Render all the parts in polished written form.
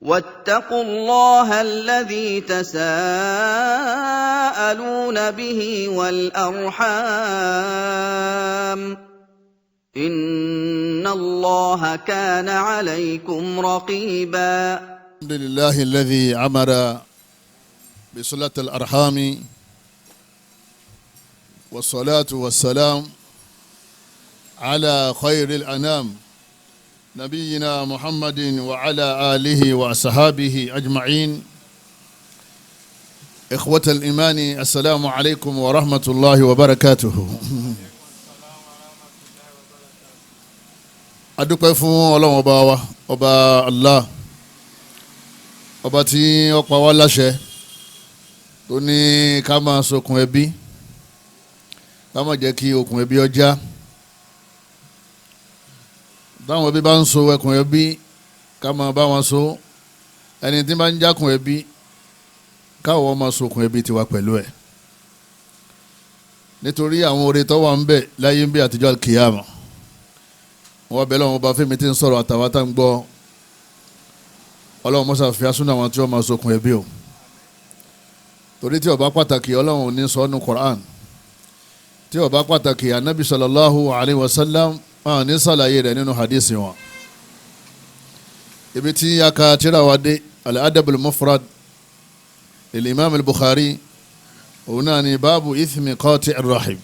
واتقوا الله الذي تساءلون به والارحام ان الله كان عليكم رقيبا. الحمد لله الذي أمر بصلة الأرحام، والصلاة والسلام على خير الأنام نبينا محمد وعلى آله وأصحابه أجمعين. إخوة الإيمان، السلام عليكم ورحمة الله وبركاته. Adúpẹ́ fún Ọlọ́run ọba wa, ọba Allah, ọba tí ó pa wá láṣẹ tó ní ká máa sokùn ẹbí, ká má jẹ́ kí okùn ẹbí ó já. Táwọn ẹbí bá ń so ẹkùn ẹbí, ká máa bá wọn so. Ẹni tí bá ń jákùn ẹbí, káwọn máa sokùn ẹbí tiwa pẹ̀lú ẹ̀, nítorí àwọn oore tó wà ń bẹ láyé ń bẹ àtijọ́ kìyàmà. Wọ́n bẹ lọ́wọ́ ọba fẹ́mi tí ń sọ̀rọ̀ àtàwọn tá ń gbọ́. Ọlọ́run mọ́sá fi asúnà àwọn tí wọ́n máa sokùn ẹbí o, torí tí ó bá pàtàkì, Ọlọ́run ní sọ nínú Qur'an. Tí ó bá pàtàkì, anabi sallallahu alayhi wa sallam ní sàlàyé rẹ̀ nínú hadisi wọn. Ibi tí a ka tírà wa dé, al-adab al-mufrad lil-imam al-Bukhari, òun náà ni báàbù ithmi qati' ar-rahim.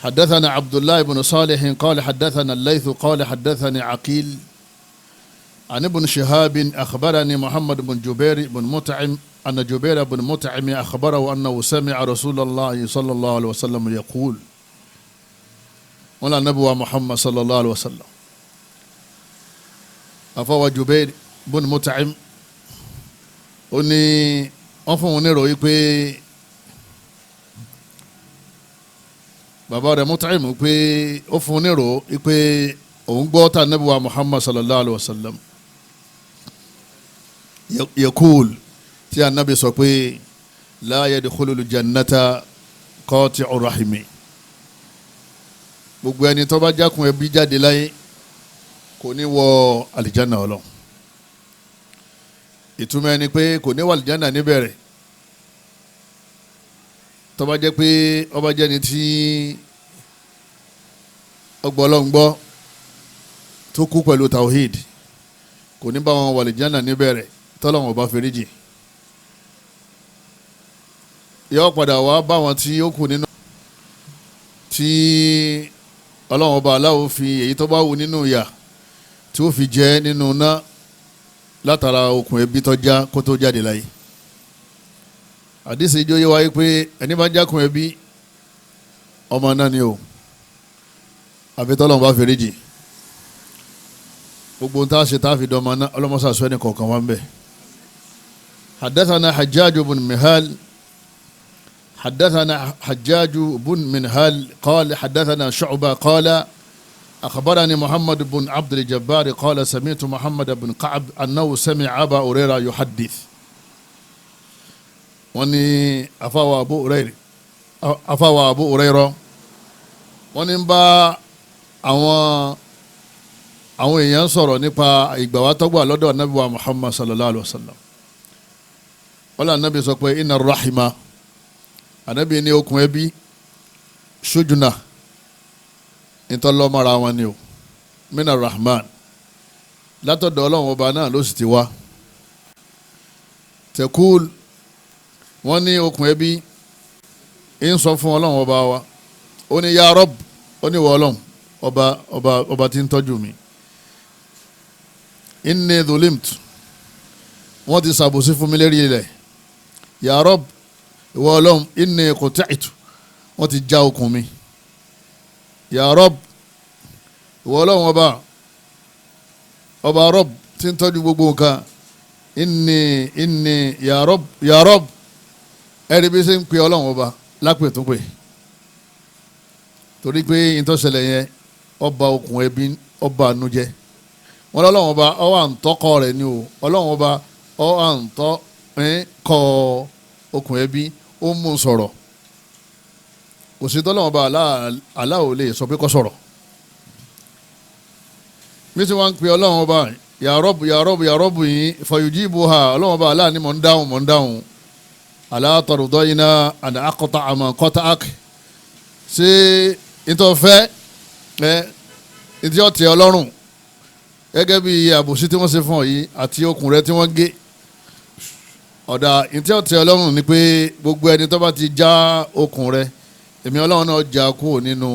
حدثنا عبد الله بن صالح قال حدثنا الليث قال حدثني عقيل عن ابن شهاب أخبرني محمد بن جبير بن مطعم أن جبير بن مطعم أخبره أنه سمع رسول الله صلى الله عليه وسلم يقول، ولا نبوة محمد صلى الله عليه وسلم. أفوى جبير بن مطعم أني أفهم نروي bàbá rẹ̀ Mut'im pé ó fún un nírò pé òun gbọ́ tá Ànábì wa Muhammad sallallahu alayhi wa sallam yakul, tí Ànábì sọ pé la yadkhulul jannata qati'u rahimi. Gbogbo ẹni tó bá jákun ẹbí jáde láyé kò ní wọ àlìjáná Ọlọ́run. Ìtumọ̀ ẹni pé kò ní wọ àlìjáná níbẹ̀rẹ̀. Tó bá jẹ́ pé ọba jẹ́ ni tí ọgbọ́ Ọlọ́run gbọ́ tó kú pẹ̀lú tawhid, kò ní bá wọn wọ àlìjáná níbẹ̀rẹ̀ tọ́lọ́run ọba fèrèjì. Yóò padà wá bá wọn tí ó kù nínú tí Ọlọ́run ọba aláwo fi èyí tó bá wù nínú ìyà tí ó fi jẹ́ nínú iná látara okùn ẹbí tó já kó tó jáde láyé. Àdìsí ijó yé wáyé pé ẹni bá jákun ẹbí, ọmọ náà ni o, àfi tọ́lọ́run bá fèrèjì. Gbogbo ń tá a ṣe tá a fi dọ́mọ náà, ọlọ́mọṣà sọ ẹni kọ̀ọ̀kan wá ń bẹ̀. حدثنا حجاج بن مهال حدثنا حجاج بن منهال قال حدثنا شعبة قال أخبرني محمد بن عبد الجبار قال سمعت محمد بن كعب أنه سمع أبا هريرة يحدث. Wọ́n ní afáwọ̀ Abu Hurairah, afáwọ̀ Abu Hurairah, wọ́n ní bá àwọn èèyàn sọ̀rọ̀ nípa ìgbà wa tọ́gbà lọ́dọ̀ Ànábì wa Muhammad sallallahu alayhi wa sallam. Wọ́n lé Ànábì sọ pé inna rahima, Ànábì ní okùn ẹbí ṣójúnà ntọ́lọ́mọ́ra wọn ni o, mina rahman, látọ̀dọ̀ Ọlọ́run ọba náà ló sì ti wá. Tẹ̀kúl, wọ́n ní okùn ẹbí ń sọ fún Ọlọ́run ọba wa, ó ní ya Rabb, ó ní wọ Ọlọ́run ọba ọba ọba tí ń tọ́jú mi, inni dhulimtu, wọ́n ti ṣàbòsí fún mi lérí ilẹ̀. Ya Rabb, ìwọ Ọlọ́run, inni quta'tu, wọ́n ti já okùn mi. Ya Rabb, ìwọ Ọlọ́run ọba ọba Rabb tí ń tọ́jú gbogbo nǹkan, inni ya Rabb, ya Rabb. Ẹ̀rí bí ṣe ń pe Ọlọ́run ọba lápètúnpè, torí pé ìtọ́sẹ̀lẹ̀ yẹn ọba okùn ẹbí ọba ànújẹ. Wọn lọ́lọ́run ọba ọwọ́ àǹtọ́kọ rẹ̀ ni o, Ọlọ́run ọba ọwọ́ àǹtọ́ kọ okùn ẹbí, ó mú un sọ̀rọ̀. Kò sí tọ́lọ́run ọba aláwo lè sọ pé kó sọ̀rọ̀. Bí tí wọ́n ń pe Ọlọ́run ọba Ya Rabb ya Rabb ya Rabb yìí fayujibuha ọlọ́wọ́n bá aláàní mọ̀ ń dáhùn mọ̀ ń dáhùn ala tardayna an aqta'a man qata'ak ṣé ìtọ́fẹ́ ẹ ìdí ọ̀tí ọlọ́run gẹ́gẹ́ bí àbòsí tí wọ́n ṣe fún ọ yìí àti okùn rẹ tí wọ́n gé ọ̀dà ìdí ọ̀tí ọlọ́run ni pé gbogbo ẹni tó bá ti já okùn rẹ èmi ọlọ́run náà já kúrò nínú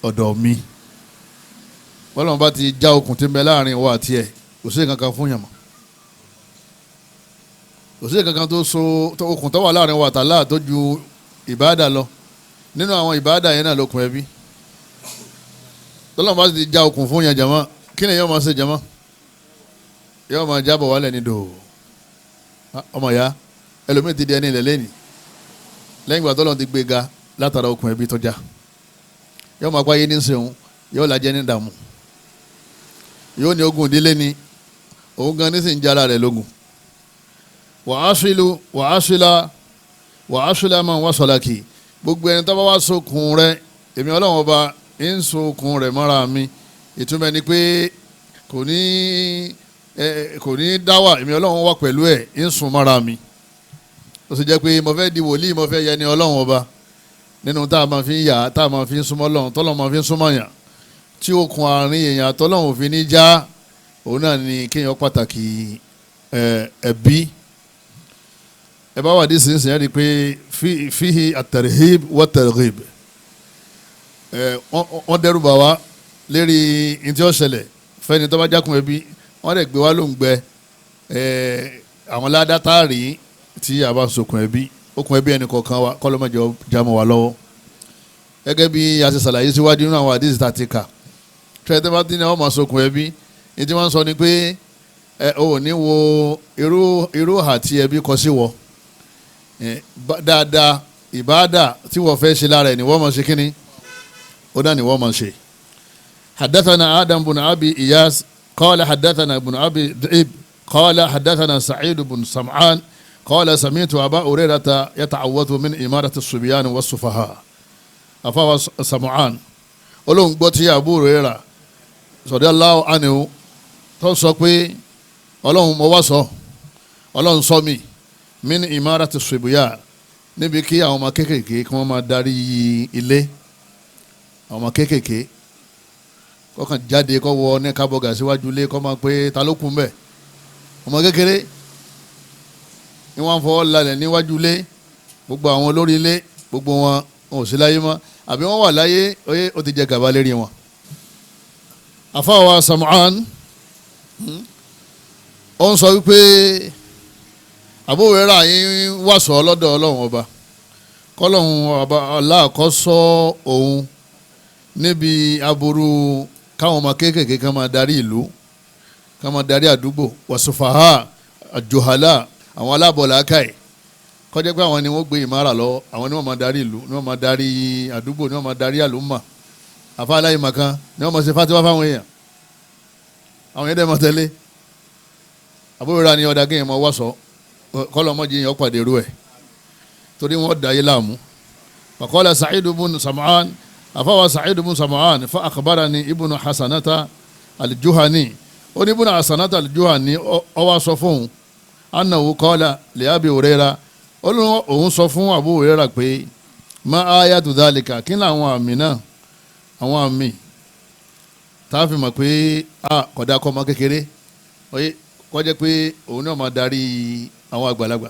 ọ̀dọ̀ mi bọ́lọ́run bá ti já okùn tí ń bẹ láàrin ìwọ àti ẹ̀ kò sí nǹkan kan fún yàn mọ́ kò sí nǹkan kan tó so okùn tó wà láàrin ìwọ àtàlá tó ju ìbáàdà lọ nínú àwọn ìbáàdà yẹn náà lókun ẹbí tọ́lọ́run bá ti já okùn fún yàn jàmọ́ kí ni yóò máa ṣe jàmọ́ yóò máa jábọ̀ wálẹ̀ ní dòó ọmọ ya ẹlòmíì ti di ẹni ilẹ̀ lẹ́nìí lẹ́yìn ìgbà tọ́lọ́run ti gbé ga látara okùn ẹbí tó já yóò máa páyé ní sèun yóò lajẹ́ ní dààmú yóò ní ogun ìdílé ni òun gan ní sì ń jara rẹ̀ lógun wàásùlù wàásùlà wàásùlà máa ń wá sọ̀làkì gbogbo ẹni tó bá wá sokùn rẹ̀ èmi ọlọ́run ọba ń sokùn rẹ̀ mọ́ra mi ìtumọ̀ ni pé kò ní dáwà èmi ọlọ́run wà pẹ̀lú ẹ̀ ń sùn mọ́ra mi ó sì jẹ́ pé mo fẹ́ di wòlíì mo fẹ́ yẹni ọlọ́run ọba nínú tá a máa fi ń yà tá a máa fi ń súnmọ́ ọlọ́run tọ́lọ́run máa fi ń súnmọ́ yàn tí okùn àárín èèyàn àtọ́lọ́run òfin ní já òun náà ni kéèyàn pàtàkì ẹbí ẹ bá wà ní sísìn ẹ rí i pé fíhi at-tarhib wa targhib wọ́n dẹ́rù bà wá lérí ntí ó ṣẹlẹ̀ fẹ́ni tó bá jákun ẹbí wọ́n dẹ̀ gbé wá ló ń gbẹ àwọn ládàtàrí tí a bá sokùn ẹbí okùn ẹbí ẹnì kọ̀ọ̀kan wa kọ́lọ́mọdé jámọ́ wa lọ́wọ́ gẹ́gẹ́ bí a ṣe ṣàlàyé síwájú nínú àwọn àdìsí tá a ti kà tẹ́tẹ́ bá ti ní àwọn máa sokùn ẹbí ní tí wọ́n sọ ni pé ẹ ò ní wo irú àti ẹbí kọ sí wọ dáadáa ìbáàdà tí wọ́n fẹ́ ṣe lára ẹ̀ ni wọ́n máa ṣe kínní ó dá ni wọ́n máa ṣe. حدثنا آدم بن أبي إياس قال حدثنا ابن أبي ذئب قال حدثنا سعيد بن سمعان قال سمعت أبا هريرة يتعوذ من إمارة الصبيان والسفهاء أفا سمعان Ọlọ́hun gbọ́ tí Abu Hurairah radiyallahu anhu tó sọ pé Ọlọ́hun mo wá sọ Ọlọ́hun sọ mi min imarati الصبيان níbi kí àwọn ọmọ kéékèèké kí wọ́n máa darí ilé àwọn ọmọ kéékèèké kọ́kàn jáde kọ́ wọ ní kábọ̀gà síwájú ilé kọ́ máa pé ta ló kún bẹ́ẹ̀ ọmọ kékeré ni wọ́n fọwọ́ lálẹ́ níwájú ilé gbogbo àwọn olórí ilé gbogbo wọn ò sí láyé mọ́ àbí wọ́n wà láyé oyè ó ti jẹ gàba lérí wọn. àfàwà Sam'an ó ń sọ wípé Abu Hurairah yín wà sọ lọ́dọ̀ ọlọ́run ọba kọ́lọ́run ọba aláàkọ́ sọ òun níbi aburú káwọn ọmọ kéékèèké kan máa darí ìlú kan máa darí àdúgbò wàsùfàhà àjòhálà àwọn alábọ̀là káì kọjá pé àwọn ni wọ́n gbé ìmára lọ àwọn ni wọ́n máa darí ìlú ni wọ́n máa darí àdúgbò ni wọ́n máa darí àlùmà àfáàláyé màkàn ni wọ́n máa ṣe fatiwa fáwọn èèyàn àwọn yẹn dẹ̀ máa tẹ̀lé àbúrò rà ní ọ̀dà kéèyàn máa wá sọ kọ́lọ́mọ́jì yẹn ọ̀pàdé rú ẹ̀ torí wọ́n dà yé láàmú. Faqala Sa'id ibn Sam'an afawa Sa'id ibn Sam'an fa akhbarani ibn Hasanata al-Juhani ó ní ibn Hasanata al-Juhani ó wá sọ fún annahu qala li Abi Hurairah ó ní òun sọ fún Abu Hurairah pé ma ayatu dhalika kí ni àwọn àmì náà àwọn àmì tá a fi mọ̀ pé a kódà kọ́ ọmọ kékeré kó jẹ́ pé òun náà máa darí àwọn àgbàlagbà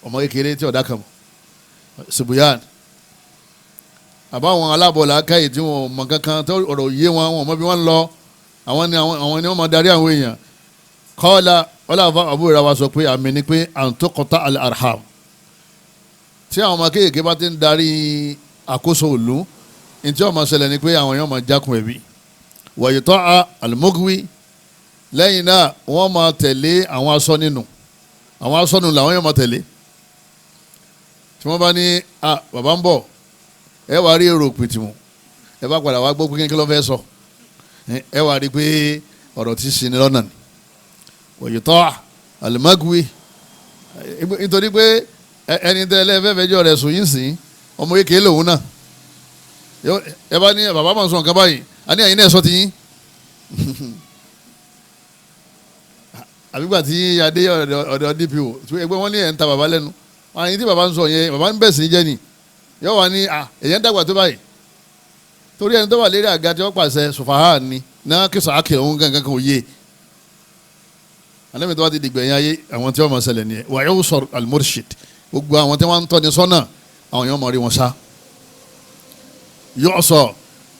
ọmọ kékeré tí ọ̀dà kan mọ̀ ṣùbùyàn àbáwọn alábọ̀là káyè tí wọn mọ̀ kankan tó ọ̀rọ̀ yé wọn wọn mọ̀ bí wọ́n lọ àwọn ni wọ́n máa darí àwọn èèyàn kọ́ọ̀lá ọlọ́àfà àbúrò wa sọ pé àmì ni pé àǹtókọ̀tà al-arham tí àwọn ọmọ kéèké bá ti ń darí àkóso ìlú ní tí wọ́n máa ṣẹlẹ̀ ni pé àwọn èèyàn máa jákun ẹ̀bí wọ̀yìtọ́ al-mugwi lẹ́yìn náà wọ́n máa tẹ̀lé àwọn asọ́nínú àwọn asọ́nù làwọn yóò máa tẹ̀lé tí wọ́n bá ní a bàbá ń bọ̀ ẹ wàá rí èrò pìtìmù ẹ bá padà wá gbọ́ pé kí ló fẹ́ sọ ẹ wàá rí pé ọ̀rọ̀ ti sin ní lọ́nà ni wọ̀yìtọ́ al-mugwi nítorí pé ẹni tẹ́ ẹlẹ́fẹ́fẹ́jọ́ rẹ̀ sùn yín sìn ọmọ kékeré lòun náà ẹ bá ní bàbá máa ń sọ nǹkan báyìí a ní àyín náà sọ ti yín Àbígbà tí adé ọ̀dọ̀ DPO ẹgbẹ́ wọn ní ẹ̀ ń ta bàbá lẹ́nu. Àwọn tí bàbá ń sọ yẹn bàbá ń bẹ̀ sí jẹ́ ni. Yọ wá ní èyàn dàgbà tó báyìí. Torí ẹni tó wà lérí àga tí wọ́n pàṣẹ sòfàhà ni náà kí sàákì òun gangan kan ò yé. Alẹ́ mi tó bá ti dìgbẹ̀yìn ayé àwọn tí wọ́n máa ṣẹlẹ̀ nìyẹn. Wà yóò sọ al-murshid. Gbogbo àwọn tí wọ́n ń tọ́ni sọ́nà àwọn yóò máa rí wọn sá. Yóò sọ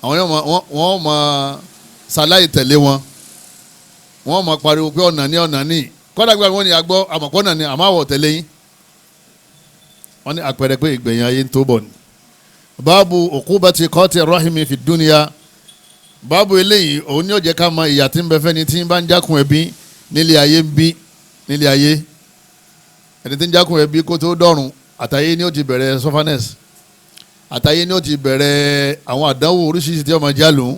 àwọn yóò wọ́n máa ṣaláì tẹ̀lé wọn. Wọ́n máa pariwo pé ọ̀nà ní ọ̀nà ní. Kọ́dà gbé àwọn ènìyàn gbọ́ àmọ̀kọ́nà ni àmọ́ àwọ̀ tẹ̀lé yín. Wọ́n ní àpẹẹrẹ pé ìgbẹ̀yìn ayé ń tó bọ̀ ni. Báàbù uqubati qati rahimi fi dunya. Báàbù eléyìí òun ní ó jẹ́ ká mọ ìyà tí ń bẹ fẹ́ni tí ń bá ń jákun ẹbí nílé ayé ń bí nílé ayé. Ẹni tí ń jákun ẹbí kó tó dọ̀run àtàyé ni ó ti bẹ̀rẹ̀ sọfánẹ́sì, àtàyé ni ó ti bẹ̀rẹ̀ àwọn àdánwò oríṣiríṣi tí ó máa jálù.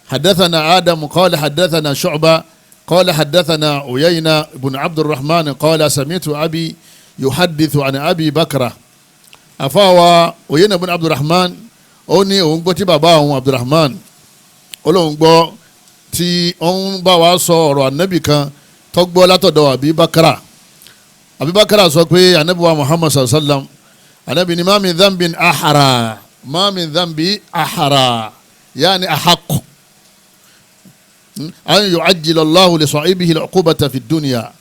Hadathana Adam qala hadathana Shu'ba qala hadathana Uyayna ibn Abdurrahman qala sami'tu abi yuhaddithu an Abi Bakra. Àfáwa Uyayna ibn Abdurrahman ó ní òun gbọ́ tí bàbá òun Abdurrahman ó lóun gbọ́ tí òun bá wa sọ ọ̀rọ̀ ànábì kan tó gbọ́ látọ̀dọ̀ Abi Bakra. Abi Bakra sọ pé ànábì wa Muhammad sallallahu alaihi wa sallam, ànábì ní ma min dhanbin ahara, ma min dhanbi ahara, yaani ahaqq an yu'ajjila Allahu li sahibihi al-uqubata fi dunya.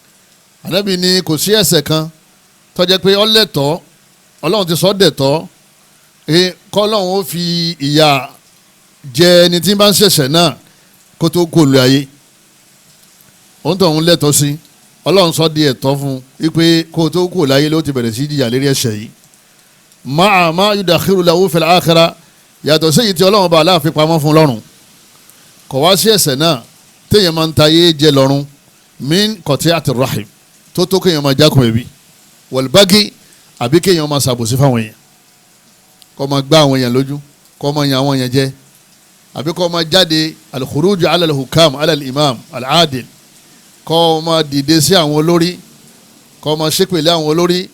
Ànábì ní kò sí ẹ̀ṣẹ̀ kan tó jẹ́ pé ó lẹ́tọ̀ọ́, Ọlọ́run ti sọ dẹ̀tọ́ kọ́lọ́run ó fi ìyà jẹ ẹni tí ń bá ń ṣẹ̀ṣẹ̀ náà kó tó kó lu ayé. Òun tó ń lẹ́tọ̀ọ́ sí, Ọlọ́run sọ di ẹ̀tọ́ fún un pé kó tó kó láyé ló ti bẹ̀rẹ̀ sí jìyà lérí ẹ̀ṣẹ̀ yìí. Ma'a ma yudakhiru lahu fil akhirah, yàtọ̀ sí èyí tí Ọlọ́run bá aláàfin pamọ́ fún lọ́run. Kò wá sí ẹ̀ṣẹ̀ náà téèyàn máa ń ta ayé jẹ lọ́run min qati'ati rahim, tó tó kéèyàn máa jákun ẹbí wal baghi, àbí kéèyàn máa ṣàbòsí fáwọn èèyàn, kó máa gbá àwọn èèyàn lójú, kó máa yan àwọn èèyàn jẹ, àbí kó máa jáde al-khuruju ala al-hukam ala al-imam al-adil, kó máa dìde sí àwọn olórí, kó máa ṣépèlé àwọn olórí,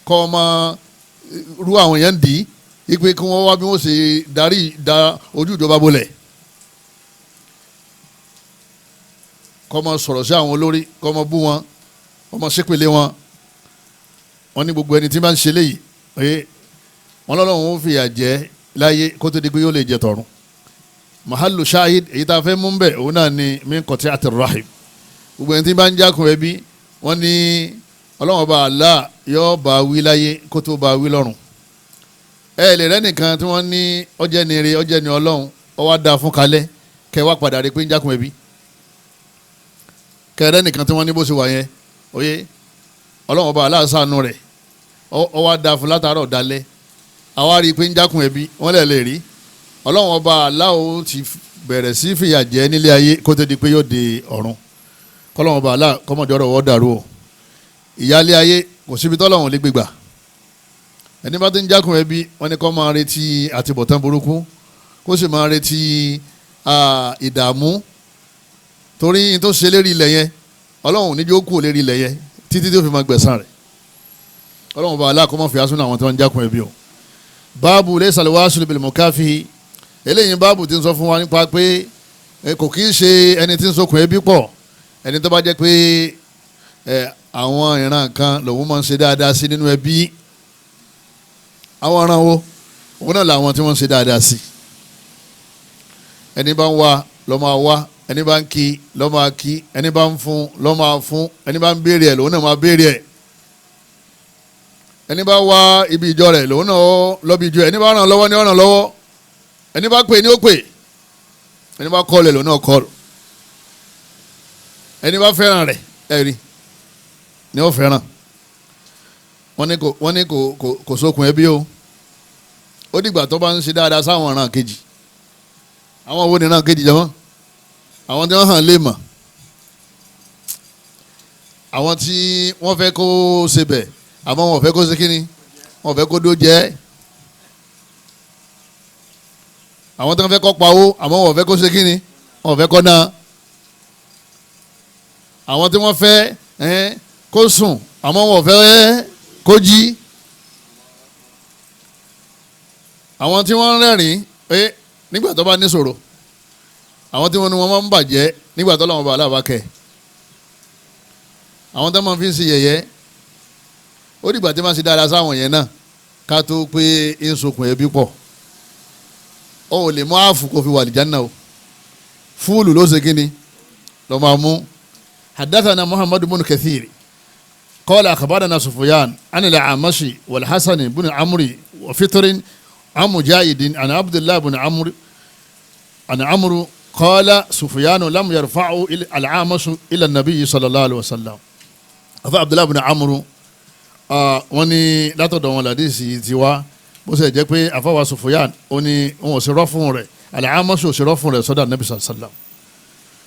kó máa rú àwọn èèyàn dì í ipe kí wọ́n wá bí wọ́n ṣe darí da ojú ìjọba bolẹ̀, kó máa sọ̀rọ̀ sí àwọn olórí, kó máa bú wọn, kó máa ṣépèlé wọn. Wọ́n ní gbogbo ẹni tí bá ń ṣe léyìí ẹ wọ́n lọ́lọ́run ó fìyà jẹ láyé kó tó di pé yóò lè jẹ tọ̀run. Mahalu shahid èyí tá a fẹ́ mú bẹ̀ òun náà ni min qati'ati rahim. Gbogbo ẹni tí bá ń jákun ẹbí wọ́n ní Ọlọ́run ọba Allah yóò bá wí láyé kó tó bá wí lọ́run. Ẹ lè rẹ́ nìkan tí wọ́n ní ọjẹ́ ni ire ọjẹ́ ni Ọlọ́run ó wá dáa fún kalẹ̀ kẹ́ wá padà rí pé ń jákun ẹbí. Kẹ́ rẹ́ nìkan tí wọ́n ní bó ṣe wà yẹn oyé Ọlọ́run ọba Allah ṣàánú rẹ̀ ó wá dáa fún látàárọ̀ dalẹ́, àwa rí i pé ń jákun ẹbí wọ́n lè lè rí Ọlọ́run ọba Allah ó ti bẹ̀rẹ̀ sí fìyà jẹ nílé ayé kó tó di pé yóò de ọ̀run. Kọ́lọ́run ọba Allah kọ́mọdé ọ̀rọ̀ wọ́n dàrú o. Ìyáálé ayé kò síbi tọ́lọ́run lè gbégbà. Ẹni bá ti ń jákun ẹbí wọ́n ní kó máa retí àtibọ̀tán burúkú, kó sì máa retí ìdààmú, torí tó ṣe lérí ilẹ̀ yẹn Ọlọ́run ní jó kú lérí ilẹ̀ yẹn títí tó fi máa gbẹ̀san rẹ̀. Ọlọ́run ọba Allah kó má fi asúnà àwọn tó ń jákun ẹbí o. Báàbù laysa al-wasilu bil-mukafi, eléyìí báàbù ti ń sọ fún wa nípa pé kò kí ń ṣe ẹni tí ń sokùn ẹbí pọ̀, ẹni tó bá jẹ́ pé àwọn ìran kan lòun máa ń ṣe dáadáa sí nínú ẹbí. Àwọn ìran wo? Òun náà làwọn tí wọ́n ń ṣe dáadáa sí. Ẹni bá ń wá ló máa wá, ẹni bá ń kí ló máa kí, ẹni bá ń fún ló máa fún, ẹni bá ń béèrè ẹ̀ lòun náà máa béèrè ẹ̀, ẹni bá wá ibi ìjọ rẹ̀ lòun náà lọ́bi ìjọ ẹ̀, ẹni bá ràn lọ́wọ́ ni ó ràn lọ́wọ́, ẹni bá pè ní ó pè, ẹni bá kọ́ lẹ̀ lòun náà kọ́, ẹni bá fẹ́ràn rẹ̀ ẹ̀rí ni ó fẹ́ràn. Wọ́n ní kò sókun ẹbí o. Ó dìgbà tó bá ń ṣe dáadáa sáwọn ọ̀ràn kejì. Àwọn wo ni ọ̀ràn kejì jẹ́ wọ́n? Àwọn tí wọ́n hàn lè mọ̀, àwọn tí wọ́n fẹ́ kó ṣe bẹ̀ àmọ́ wọ́n fẹ́ kó ṣe kíni, wọ́n fẹ́ kó dó jẹ́, àwọn tí wọ́n fẹ́ kó pawó àmọ́ wọ́n fẹ́ kó ṣe kíni, wọ́n fẹ́ kó ná, àwọn tí wọ́n fẹ́ kó sùn àmọ́ wọ́n fẹ́ kó jí, àwọn tí wọ́n rẹ́rìn nígbà tó bá níṣòro, àwọn tí wọ́n ní wọ́n máa ń bàjẹ́ nígbà tó lọ́wọ́ bá aláàbá kẹ́. Àwọn tó máa fi ń ṣe yẹ̀yẹ́, ó dìgbà tí máa ṣe dáadáa sáwọn yẹn náà ká tó pé ń sokùn ẹbí pọ̀. Ó ò lè mú ààfù kó fi wà lìjánná o, fúlù ló ṣe kíni lọ́ máa mú. Haddathana Muhammadu bin Kathir qala akhbarana Sufyan an al-A'mashi wal-Hasan bin Amri wa Fitrin an Mujahidin an Abdullah bin Amr an Amru qala Sufyan lam yarfa'u al-A'mash ila an-nabiy sallallahu alayhi wa sallam. Afa Abdullah bin Amru wọ́n ní látọ̀dọ̀ wọn làdísì tiwa, bó ṣe jẹ́ pé àfọwà Sufyan ó ní wọn ò sí rọ́ fún rẹ̀, al-A'mash ò sí rọ́ fún rẹ̀ sọ́dọ̀ nabi sallallahu alayhi wa sallam.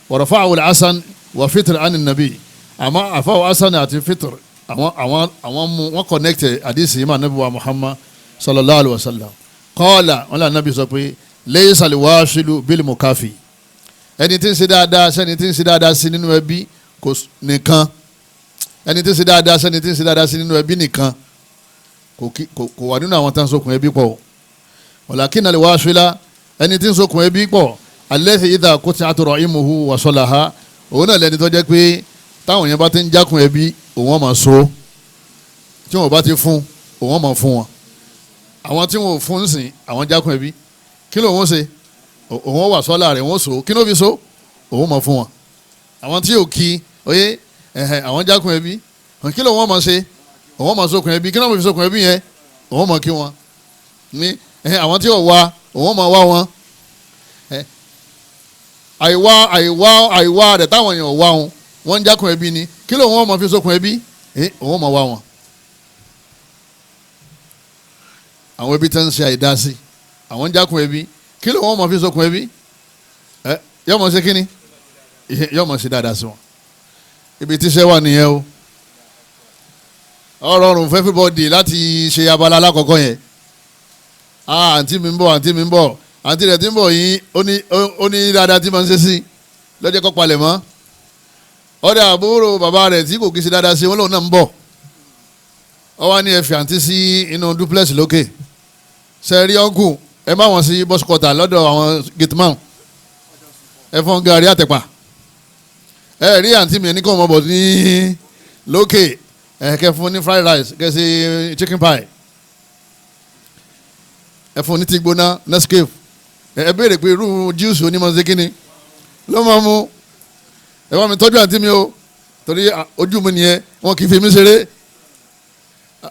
Wa rafa'ahu al-Hasan wa Fitr an an-nabi. Àmọ́ àfọwà Hasan àti Fitr àwọn mú wọn connect àdísì yìí mà nabi wa Muhammad sallallahu alayhi wa sallam. Qala wọn là nabi sọ pé laysa al-wasilu bil mukafi, ẹni tí ń ṣe dáadáa sẹ́ni tí ń ṣe dáadáa sí nínú ẹbí kò nìkan, ẹni tí ń ṣe dáadáa sẹ́ni tí ń ṣe dáadáa sí nínú ẹbí nìkan kò wà nínú àwọn tá ń sokùn ẹbí pọ̀. Walakinna al-wasila, ẹni tí ń sokùn ẹbí pọ̀, alladhi idha quti'at ra'imuhu wasalaha, òun náà lẹni tó jẹ́ pé táwọn yẹn bá ti ń jákun ẹbí òun ó máa so, tí wọn bá ti fún òun ó máa fún wọn. Àwọn tí wọn ò fún sìn àwọn jákun ẹbí, kí ló ń ṣe? Òun wà sọ́lá rẹ̀, wọ́n so, kí ló fi so? Òun máa fún wọn. Àwọn tí ò kí oyé àwọn jákun ẹbí, kí ló wọ́n máa ṣe? Òun máa sokùn ẹbí, kí ló máa fi sokùn ẹbí yẹn? Òun máa kí wọn. Ní àwọn tí ò wá òun máa wá wọn. Àìwá àìwá àìwá rẹ̀ táwọn èèyàn wá wọn, wọ́n ń jákun ẹbí ni, kí ló wọ́n máa fi sokùn ẹbí? Òun máa wá wọn. Àwọn ẹbí tẹ́ ń ṣe àìdásí, àwọn ń jákun ẹbí, kí ló wọ́n máa fi sokùn ẹbí? Yóò máa ṣe kíni? Yóò máa ṣe dáadáa sí wọn. Ibi tíṣẹ́ wà nìyẹn o. Ó rọrùn fún everybody láti ṣe abala alákọ̀ọ́kọ́ yẹn. Àǹtí mi ń bọ̀, àǹtí mi ń bọ̀, àǹtí rẹ̀ tí ń bọ̀ yìí ó ní dáadáa tí máa ń ṣe sí lọ́jọ́ kọ́ palẹ̀ mọ́. Ọ̀dà àbúrò bàbá rẹ̀ tí kò kí ṣe dáadáa sí wọn lòun náà ń bọ̀. Ó wá ní ẹ fi àǹtí sí inú duplex lókè. Ṣe rí ọ̀nkù ẹ má wọn sí bus quarter lọ́dọ̀ àwọn gateman, ẹ fọ́n gàrí àtẹ̀pà. Ẹ rí àǹtí mi ní kò mọ̀ bọ̀ ní lókè, ẹ kẹ fún ní fried rice, kẹ ṣe chicken pie, ẹ fún ní tí gbóná Nescafe, ẹ béèrè pé irú juice onímọ̀ ṣe kíni ló máa mú. Ẹ bá mi tọ́jú àǹtí mi o, torí ojú mi nìyẹn, wọn kì í fi mí ṣeré.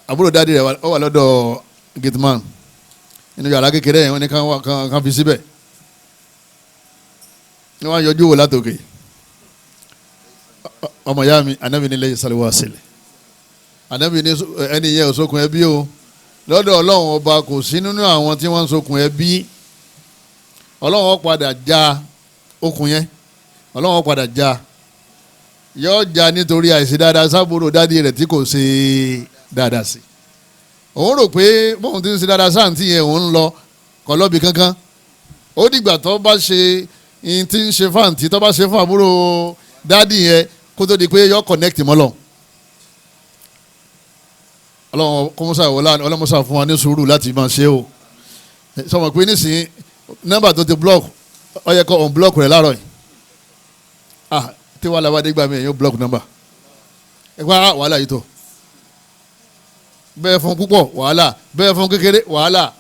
Àbúrò dáadé rẹ̀ ó wà lọ́dọ̀ gateman nínú yàrá kékeré yẹn, wọ́n ní kàn fi síbẹ̀, ní wọ́n á yọjú wò látòkè. Ọmọ ya mi, anabi ní lẹ́yìn sálẹ̀ wá sílẹ̀, anabi ní ẹni yẹn ò sokùn ẹbí o lọ́dọ̀ Ọlọ́run ọba, kò sí nínú àwọn tí wọ́n ń sokùn ẹbí. Ọlọ́run ó padà já okùn yẹn, Ọlọ́run ó padà já, yóò já nítorí àìsí dáadáa sábúrò dádì rẹ̀ tí kò ṣe dáadáa sí. Òun rò pé bóun ti ń ṣe dáadáa sáǹtì yẹn òun ń lọ kọ́ lọ́bì kankan. Ó dìgbà tó bá ṣe ihun tí ń ṣe fáǹtì, tó bá ṣe fún àbúrò dádì yẹn, kó tó di pé yọ connect mọ́ lọ. Ọlọ́run kọ́mọ́sá wọlé ọlọ́mọ́sá fún wa ní sùúrù láti máa ṣe o. Sọmọ pé nísìnyí nọ́mbà tó ti block, ó yẹ kó unblock rẹ̀ láàárọ̀ yìí. Ah, tí wàhálà bá dé gbà mí ẹ̀yìn block nọ́mbà. Ẹ wá wàhálà yìí tó. Bẹ́ẹ̀ fún púpọ̀ wàhálà, bẹ́ẹ̀ fún kékeré wàhálà.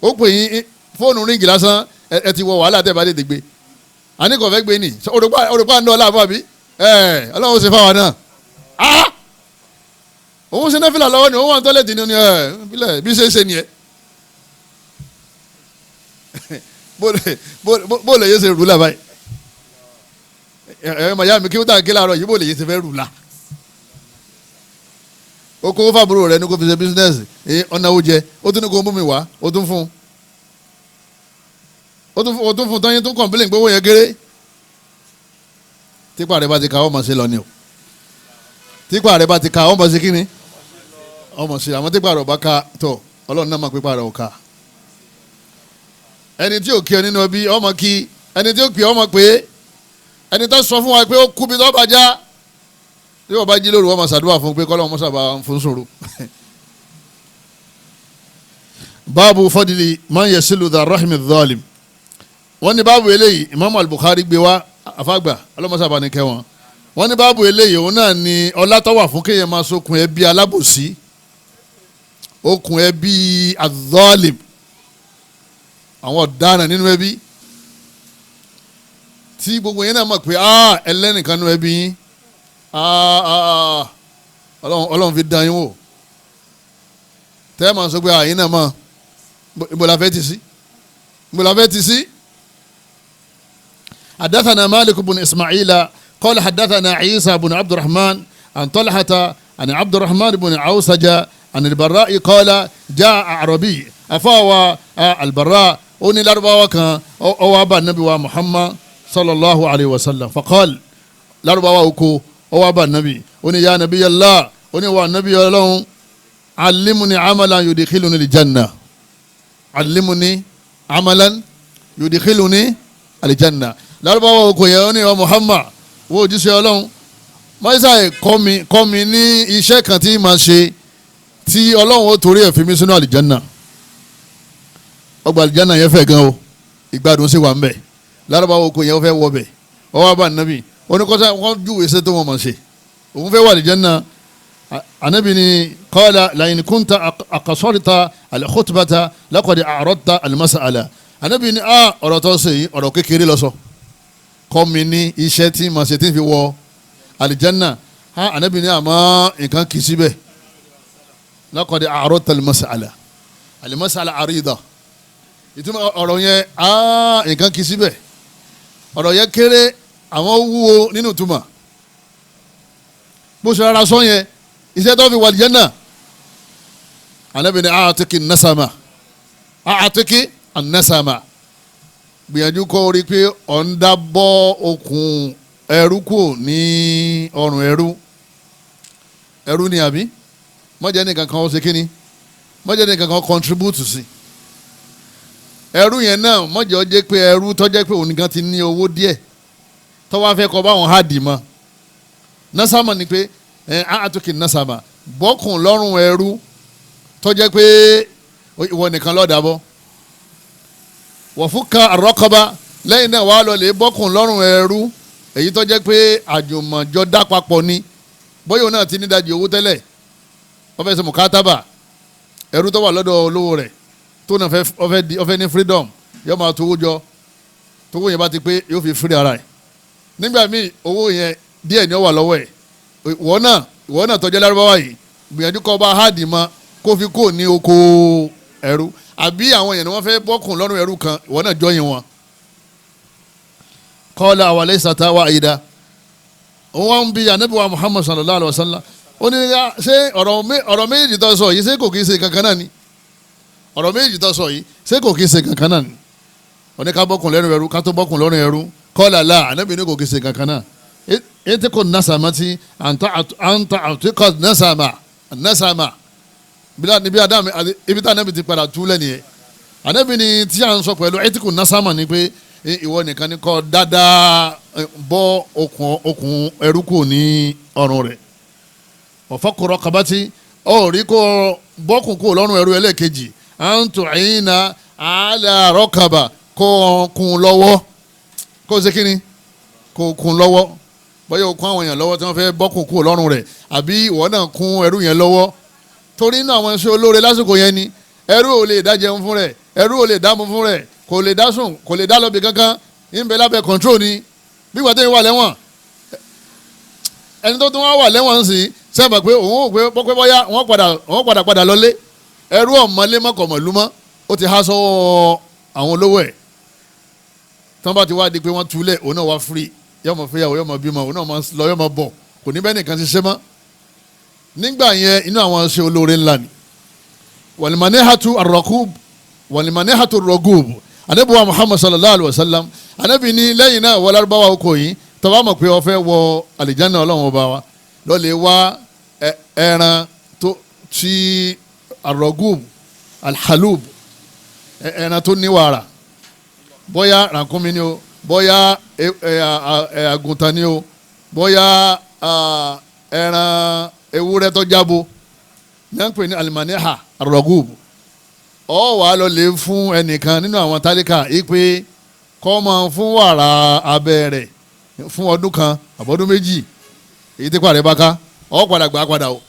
Ó pè yín fóònù ríngì lásán, ẹ ti wọ wàhálà tẹ́ bá tètè gbé. Àní kò fẹ́ gbé ni òrùka ń dọ́ láàbọ̀ àbí Ọlọ́run ó ṣe fáwọn náà. Òun ṣe náfìlà lọ́wọ́ ni òun wà ní tọ́lẹ̀tì ni bílẹ̀ bí ṣe ń ṣe nìyẹn. Bó lè yé ṣe rúlà báyìí? Ẹ mọ̀ ya mi kí ó tà kí láàárọ̀ yìí, bó lè yé ṣe fẹ́ rúlà? Ó kó fàbúrò rẹ ní kó fi ṣe bísínẹ́sì, ọ̀nà ó jẹ, ó tún ní kó mú mi wá, ó tún fún un, ó tún fún tán yín tún kọ̀ǹpilẹ̀ gbówó yẹn kéré. Tipa rẹ bá ti ka ọmọ ṣe lọ ni o. Tipa rẹ bá ti ka ọmọ ṣe kí ni? Ọmọ ṣe. Àmọ́ tipa rẹ ò bá ka tọ̀, Ọlọ́run náà máa pípa rẹ ò ka. Ẹni tí ò kí ọ nínú ẹbí ọmọ kí, ẹni tí ò pè ọmọ pé, ẹni tó sọ fún wa pé ó kú bí tó bá já, tí wọ́n bá jí lóru wọ́n máa ṣàdúrà fún pé kọ́lọ́run mọ́sàbà fún sòrò. Báàbù fadli man yasilu dha rahmi dhalim. Wọ́n ní báàbù eléyìí Imam al-Bukhari gbé wá, àfàgbà ọlọ́mọsàbà ní kẹwọn. Wọ́n ní báàbù eléyìí òun náà ni ọlá tó wà fún kéèyàn máa sokùn ẹbí alábòsí, okùn ẹbí az-zalim, àwọn ọ̀daràn nínú ẹbí tí gbogbo yẹn náà mọ̀ pé ẹlẹ́nìkan nínú ẹbí yín, Ọlọ́run fi dán yín wò. Tẹ́ ẹ máa sọ pé àyín náà mọ̀ ibo la fẹ́ ti sí, ibo la fẹ́ ti sí. Haddathana Malik ibn Ismaila qala haddathana Isa ibn Abdurrahman an Talhata an Abdurrahman ibn Awsaja an al-Barra'i qala jaa a'rabi afawa al-Barra ó ní Lárúbáwá kan ó wá bá Nabi wa Muhammad sallallahu alayhi wa sallam faqal Lárúbáwá oko ó wá bá Nabi ó ní ya Nabiyallah ó ní wa Nabi Ọlọ́run allimni amalan yudkhiluni aljanna allimni amalan yudkhiluni aljanna. Lárúbáwá oko yẹn ó ní wa Muhammad wo òjíṣẹ́ Ọlọ́run mọ́ísà kọ́ mi ní iṣẹ́ kan tí màá ṣe tí Ọlọ́run ó torí ẹ̀ fi mí sínú àlìjánà. Ọgbà àlìjánà yẹn fẹ̀ gan o, ìgbádùn sì wà ń bẹ̀. Lárúbáwá oko yẹn ó fẹ́ wọ bẹ̀, ó wá bá Ànábì oníkọ́sá wọ́n júwèé ṣe tó wọ́n mọ̀ ṣe, òun fẹ́ wọ àlìjánà. Ànábì ni qala la'in kunta aqasarta al-khutbata laqad a'radta al-mas'ala. Ànábì ni ọ̀rọ̀ tó ṣe yìí ọ̀rọ̀ kékeré ló sọ, kọ́ mi ní iṣẹ́ tí màá ṣe tí ń fi wọ àlìjánà. Ànábì ní àmọ́ nǹkan kì í síbẹ̀ laqad a'radta al-mas'ala al-mas'ala àrídà. Ìtumọ̀ ọ̀rọ̀ yẹn nǹkan kì í síbẹ̀, ọ̀rọ̀ yẹn kéré àwọn wúwo nínú ìtumọ̀. Bó ṣe rárá sọ yẹn iṣẹ́ tó fi wọ àlìjánà. Ànábì ní a'tiki an-nasama a'tiki an-nasama, gbìyànjú kọ́ orí pé ọ̀ ń dábọ́ okùn ẹrú kù ní ọrùn ẹrú. Ẹrú ni àbí mọ̀jẹ̀ nìkan kan ó ṣe kíni, mọ̀jẹ̀ nìkan kan contribute sí ẹrú yẹn náà. Mọ̀jẹ̀ ó jẹ́ pé ẹrú tó jẹ́ pé òun nìkan ti ní owó díẹ̀ tó wá fẹ́ kọ́ báwọn háàdì mọ́. Násàmà ni pé ẹ àtúnkì násàmà bọ́kùn lọ́rùn ẹrú tó jẹ́ pé ìwọ nìkan ló dábọ́. Wọ̀fúnka àrọ́kọba lẹ́yìn náà wàá lọ lè bọ́kùn lọ́rùn ẹrú èyí tó jẹ́ pé àjùmọ̀jọ dá papọ̀ ni, bóyá òun náà ti nídajì owó tẹ́lẹ̀, wọ́n fẹ́ ṣe mùkátàbà ẹrú tó wà lọ́dọ̀ olówó rẹ̀ tó náà fẹ́ ní freedom, yóò máa tówó jọ, tówó yẹn bá ti pé yóò fi free ara ẹ̀. Nígbà míì owó yẹn díẹ̀ ni ó wà lọ́wọ́ ẹ̀. Ìwọ náà tó jẹ́ Lárúbáwá yìí gbìyànjú kó bá háàdì mọ́ kó fi kó ní oko ẹrú, àbí àwọn èèyàn ni wọ́n fẹ́ bọ́kùn lọ́rùn ẹrú kan, ìwọ náà jọyìn wọn. Kọ́lá àwàlẹ́ ìsàtà wa àyídá òun wá ń bi Ànábì wa Muhammad sallallahu alayhi wa sallam ó ní ṣé ọ̀rọ̀ méjì tó sọ yìí ṣé kò kí ń ṣe kankan náà ni? Ọ̀rọ̀ méjì tó sọ yìí ṣé kò kí ń ṣe kankan náà ni? Ó ní ká bọ́kùn lọ́rùn ẹrú, ká tó bọ́kùn lọ́rùn ẹrú. Kọ́lá là Ànábì ní kò kí ń ṣe kankan náà. Ètò kò nasama ti àǹtà àtúkọ̀ nasama nasama níbi ibi tá Ànábì ti padà tú lẹ́nu yẹn. Ànábì ni tí a ń sọ pẹ̀lú ètò kò nasama ni pé ìwọ nìkan ni kọ́ dáadáa bọ́ okùn ẹrú kù ní ọrùn rẹ̀. Ọ̀fọ́kùrọ̀ kabati ó rí kó bọ́kùn kù lọ́rùn ẹrú ẹlẹ́ẹ̀kejì à ń tù ẹ̀yìnà àlàrọ̀ kaba kó kún lọ́wọ́, kó ṣe kí ni, kó kún lọ́wọ́. Bóyá o kún àwọn èèyàn lọ́wọ́ tí wọ́n fẹ́ bọ́kùn kù lọ́rùn rẹ̀, àbí ìwọ náà kún ẹrú yẹn lọ́wọ́. Torí inú àwọn iṣẹ́ olóore lásìkò yẹn ni ẹrú ò lè dá jẹun fún rẹ̀, ẹrú ò lè dámu fún rẹ̀, kò lè dá sùn, kò lè dá lọ́bì kankan, ń bẹ lábẹ́ control ni. Bí wàá tẹ́yìn wà lẹ́wọ̀n, ẹni tó tún wá wà lẹ́wọ̀n ń sìn sẹ́gbà pé òun ò pé pọ́pẹ́ bọ́yá wọ́n padà lọlé. Ẹrú ọ̀mọ́lé mọ́kànmọ́lúmọ́ ó ti há sọ́wọ́ àwọn olówó ẹ̀. Tí wọ́n bá ti wá di pé wọ́n túlẹ̀, òun náà wá free, yóò máa fẹ́yàwó, yóò máa bímọ, òun náà máa lọ, yóò máa bọ̀, kò ní bẹ́ẹ̀ nìkan ṣiṣẹ́ mọ́. Nígbà yẹn inú àwọn ṣe olóore ńlá ni. Wàlìmánìhàtú àrọ̀kúb wàlìmánìhàtú rọ̀gùb. Ànábì wa Muhammad sallallahu alayhi wa sallam Ànábì ní lẹ́yìn náà wọ́n Lárúbáwá oko yìí tó bá mọ̀ pé ó fẹ́ wọ àlìjáná Ọlọ́run ọba wa lọ́lẹ̀ wá ẹran tó ti àrọ̀gùb alhalub, ẹran tó ní wàrà, bóyá ràkúnmí ni o, bóyá àgùntàn ni o, bóyá ẹran ewúrẹ́ tó jábo ní à ń pè ní alimaniha arọgub. Ọ wà lọ lè fún ẹnìkan nínú àwọn tálíkà yìí pé kó máa fún wàrà abẹ́ rẹ̀ fún ọdún kan àbọ̀dún méjì. Èyí tí kò àrẹ bá ká ọ padà gbà padà o.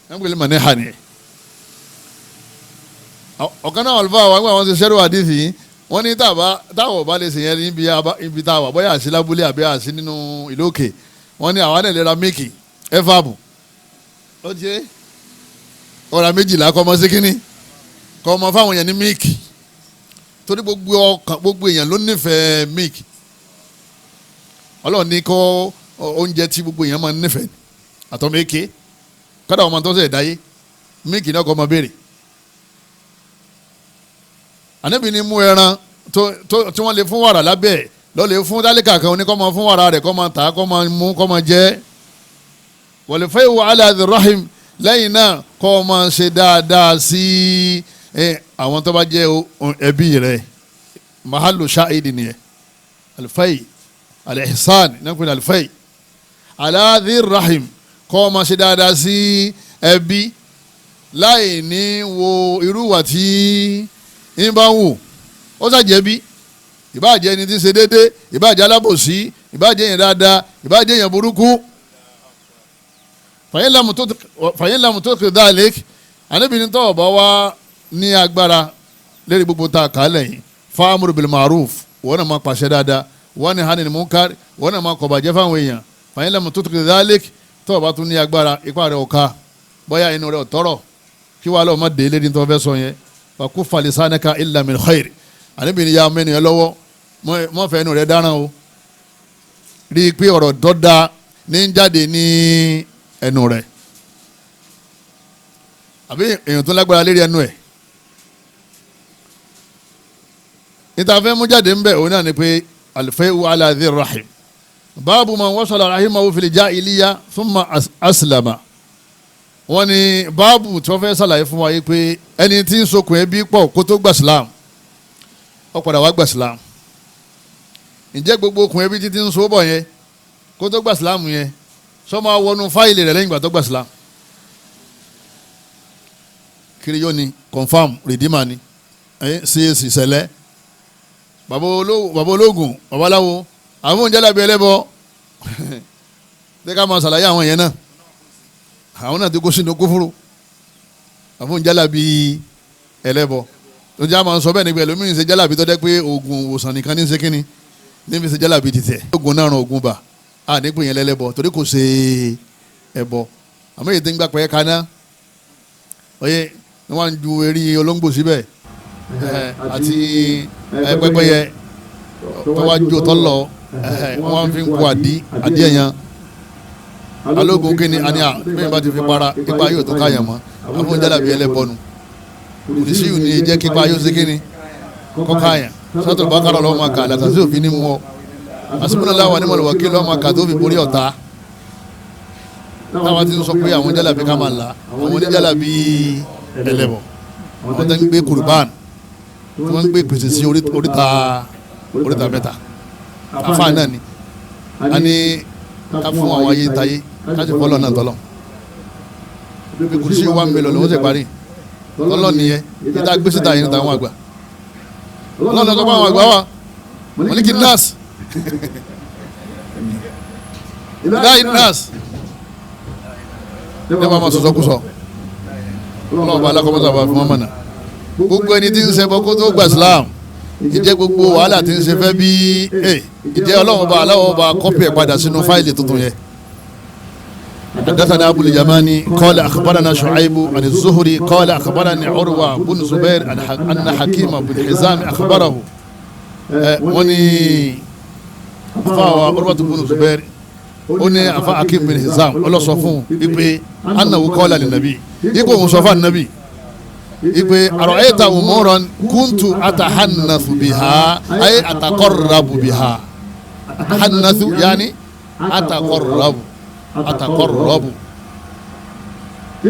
Ẹ̀ ń pèlè mọ̀ ní hà ni. Ọ̀kan náà àlùfáà wa nígbà wọn ṣe ṣẹ́rù àdìsí yìí, wọ́n ní táwọn ọba lè ṣe yẹn níbi tá a wà, bóyá àṣì lábúlé àbí àṣì nínú ìlú òkè, wọ́n ní àwa náà lè ra míìkì ẹ̀fàbù. Ó jẹ́ ọ̀rà méjìlá kọ́ ọmọ sí kínní kọ́ ọmọ fáwọn èèyàn ní míìkì, torí gbogbo ọkàn gbogbo èèyàn ló nífẹ̀ẹ́ míìkì. Ọlọ́run ní kọ́ oúnjẹ tí gbogbo èèyàn máa ń nífẹ̀ẹ́ àtọ́mọ èké kọ́dà ọmọ tó ń sẹ̀ dáyé míìkì náà kọ́ ọmọ béèrè. Ànábì ní mú ẹran tí wọ́n lè fún wàrà lábẹ́ ẹ̀ lọ́ọ́ lè fún dálíkà kan ní kọ́ máa fún wàrà rẹ̀ kọ́ máa tà á kọ́ máa mú kọ́ máa jẹ́. Wal fay'u ala dhi rahim, lẹ́yìn náà kọ́ máa ṣe dáadáa sí àwọn tó bá jẹ́ ẹbí rẹ̀. Mahalu shahidi nìyẹn. Alfay alihsan nàkúnyẹ alfay ala dhi rahim, kọ́ máa ṣe dáadáa sí ẹbí láì ní wo irú wà tí ń bá wù ó ṣàjẹbí. Ìbáàjẹ́ ẹni tí ń ṣe déédéé, ìbáàjẹ́ alábòsí, ìbáàjẹ́ èèyàn dáadáa, ìbáàjẹ́ èèyàn burúkú. Fàyín lamu tó kì dáàlẹ́k, àníbi ní tọ́wọ̀ bá wá ní agbára lérí gbogbo tá a kà á lẹ́yìn, fa'amuru bil ma'ruf, wọ́n náà máa pàṣẹ dáadáa, wọ́n ní hanil munkar, wọ́n náà máa kọ̀ bàjẹ́ fáwọn èèyàn. Fàyín lamu tó kì dáàlẹ́k, tọ́wọ̀ bá tún ní agbára, ipá rẹ̀ ọ̀ka, bóyá inú rẹ̀ ọ̀tọ́rọ̀, kí wàá lọ́ọ́ má dé lérí tó fẹ́ sọ yẹn. Fakuffa lisanaka illa min khair, àníbi ní ya mẹ́nu yẹn lọ́wọ́, mọ́ fẹ́ inú rẹ̀ dáràn o, rí i pé ọ̀rọ̀ tó da ní ń jáde ní ẹnu rẹ̀. Àbí èèyàn tó lágbára lérí ẹnu ẹ̀. Níta fẹ́ mú jáde ń bẹ̀ òun náà ni pé al-fay'u ala dhi rahim. Báàbù man wasala rahimahu fil jahiliya thumma aslama. Wọ́n ní báàbù tí wọ́n fẹ́ ṣàlàyé fún wa yìí pé ẹni tí ń sokùn ẹbí pọ̀ kó tó gbà sílámù, ó padà wá gbà sílámù. Ǹjẹ́ gbogbo okùn ẹbí títí ń so bọ̀ yẹn kó tó gbà sílámù yẹn sọ máa wọnú fáìlì rẹ̀ lẹ́yìn ìgbà tó gbà sílámù? Kiri yóò ní confam rìdímà ni CAC sẹlẹ̀, bàbá ológun, babaláwo, àwọn oúnjẹ làbí ẹlẹ́bọ. Ṣé ká máa ṣàlàyé àwọn yẹn náà? Àwọn náà ti kó sínú kúfúrú, àwọn oúnjẹ làbí ẹlẹ́bọ tó jẹ́ àmọ́ sọ bẹ́ẹ̀ nígbà ẹlòmíràn ṣe jálàbí tó jẹ́ pé oògùn òwòsàn nìkan ní ṣe kínní níbi ṣe jálàbí títẹ̀. Oògùn náà ràn oògùn bà á nípò yẹn lẹ́lẹ́bọ torí kò ṣe ẹbọ. Àmọ́ èyí tí ń gbà pẹ́ kaná oyè ni wọ́n á ju eré olóńgbò síbẹ̀ àti pẹ́pẹ́yẹ tó wá ju tó lọ, wọ́n fi ń kó àdí ẹ̀yàn alógun kínní àní à bẹ́ẹ̀ bá ti fi para ipa yóò tó káyàn mọ́. Àfọ̀n jálàbí ẹlẹ́bọ nu kùrìsíyù ni jẹ́ kípa yóò ṣe kíni kọ́ka yẹn. Sọ́tò bákàrọ̀ lọ́wọ́ máa kà látàsí òfin ní mú ọ. Àsìkò wà ní mọ̀lẹ́wà kí lọ́wọ́ máa kà tó fi borí ọ̀tá. Táwa ti ń sọ pé àwọn jálàbí ká máa là, àwọn oníjálàbí ẹlẹ́bọ, àwọn tó ń gbé kùrùbán, tí wọ́n ń gbé pèsè sí oríta mẹ́ta. Àfa náà ni a ní ká fún àwọn ayé tayé ká sì fọ́lọ́ náà tọ́lọ́. Kùrìsíyù wà mílíọ̀nù lọ́wọ́ sì parí tọ́lọ́ nìyẹn. Ìta gbé síta yìí níta àwọn àgbà ọlọ́run tó bá àwọn àgbà wa mọ̀líkì nas láì nas ní bá máa sọ̀sọ́ kú sọ ọlọ́run bá alákọ̀ọ́mọ́sá bá fún wọn mọ̀nà. Gbogbo ẹni tí ń ṣẹbọ kó tó gbà Islam, ìjẹ́ gbogbo wàhálà tí ń ṣe fẹ́ bí ìjẹ́ ọlọ́run bá aláwọ̀ bá kọ́pì ẹ̀ padà sínú fáìlì tuntun yẹn. حدثنا أبو اليماني قال أخبرنا شعيب عن الزهري قال أخبرني عروة بن زبير أن حكيم بن حزام أخبره. وني أفا عروة بن زبير وني أفا حكيم بن حزام ولا صفون إبي أنه قال للنبي يقول صفان النبي إبي أرأيت أمورا كنت أتحنث بها أي أتقرب بها. أتحنث يعني أتقرب atakọrọbù.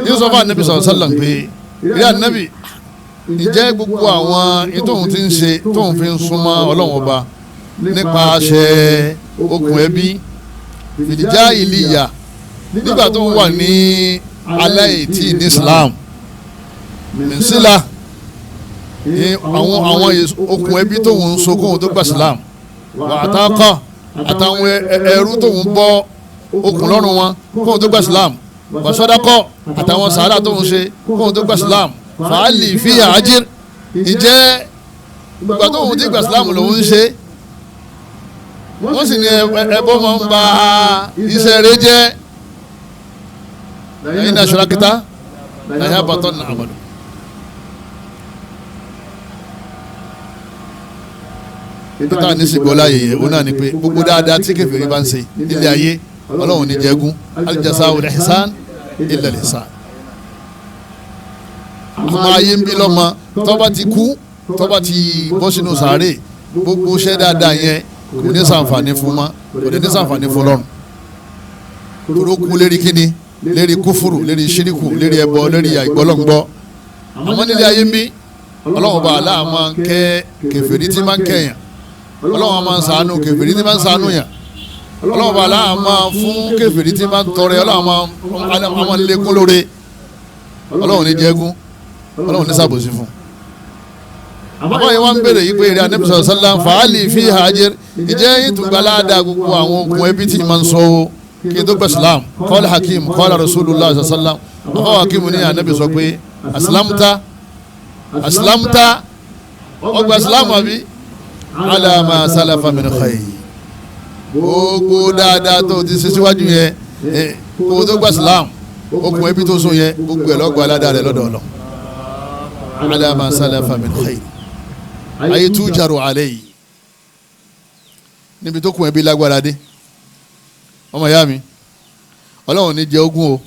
Yusuf anabi sọ̀rọ̀ sálàm pé ilé anabi ìjẹ́ gbogbo àwọn tóun ti ń ṣe tóun fi ń súnmọ́ ọlọ́run ọba nípa àṣẹ okùn ẹbí fìdíjà ìlíyà nígbà tó ń wà ní aláìtì ní Islam mísílà àwọn okùn ẹbí tóun ń so kóun tó gba Islam wà àtàkọ́ àtàwọn ẹrú tóun bọ́ okùn lọ́rùn wọn kóun tó gba Islam, wàsọdakọ àtàwọn sàárà tó ń ṣe kóun tó gba Islam, fàálì fìyà ajir, ìjẹ́ ìgbà tóun ti gba Islam lòun ń ṣe, wọ́n sì ní ẹbọ máa ń ba iṣẹ́ rẹ̀ jẹ́. Lẹ́yìn náà ṣọlákítá lẹ́yìn abatọ́ ní àmàlù. Peter ní sìgbọ́ láàyè yẹn, òun náà ni pé gbogbo dáadáa tí kèfèrí bá ń ṣe nílé ayé, Ọlọ́run ní jẹ́gún, al-jazā'u al-ihsān illā al-ihsān. Àmọ́ ayé ń bí lọ́mọ, tó bá ti kú, tó bá ti bọ́ sínú sàárè, gbogbo iṣẹ́ dáadáa yẹn kò ní ṣàǹfààní fún ma, kò ní ṣàǹfààní fún Ọlọ́run. Toró kú lérí kíni, lérí kúfùrù, lérí ṣíríkù, lérí ẹbọ, lérí àìgbọ́lọ́ngbọ́. Àmọ́ nílé ayé ń bí, Ọlọ́run bá aláà máa ń kẹ́ kèfèrí tí máa ń kẹ́yàn, Ọlọ́run máa ń ṣàánú kèfèrí tí máa ń ṣàánú yàn, Ọlọ́run bá aláà máa fún kèfèrí tí máa ń tọrẹ, Ọlọ́run máa ń lékún lóore. Ọlọ́run ní jẹ́gún, Ọlọ́run ní ṣàbòsí fún. Àbá yẹn wá ń bèrè yìí pé eré Ànábì sallallahu alaihi wasallam fàálì fi hajir, ìjẹ́ ìtùgbàládà gbogbo àwọn okùn ẹbí tí máa ń sọ o kí n tó gba Islam. Qala Hakim qala Rasulullah sallallahu alaihi wasallam. Àbá Hakim ní Ànábì sọ pé aslamta aslamta, ọgbà Islam àbí ala ma salafa min khayr, gbogbo dáadáa tó ti ṣe síwájú yẹn kó o tó gba Islam, okùn ẹbí tó sún yẹn gbogbo ẹ̀ lọ́gbà aládàá rẹ̀ lọ́dọ̀ Ọlọ́run. Ala ma salafa min khayr ayé tujaru alayhi, níbi tó kún ẹbí lágbára dé. Ọmọ ìyá mi, Ọlọ́run ní jẹ ogún o,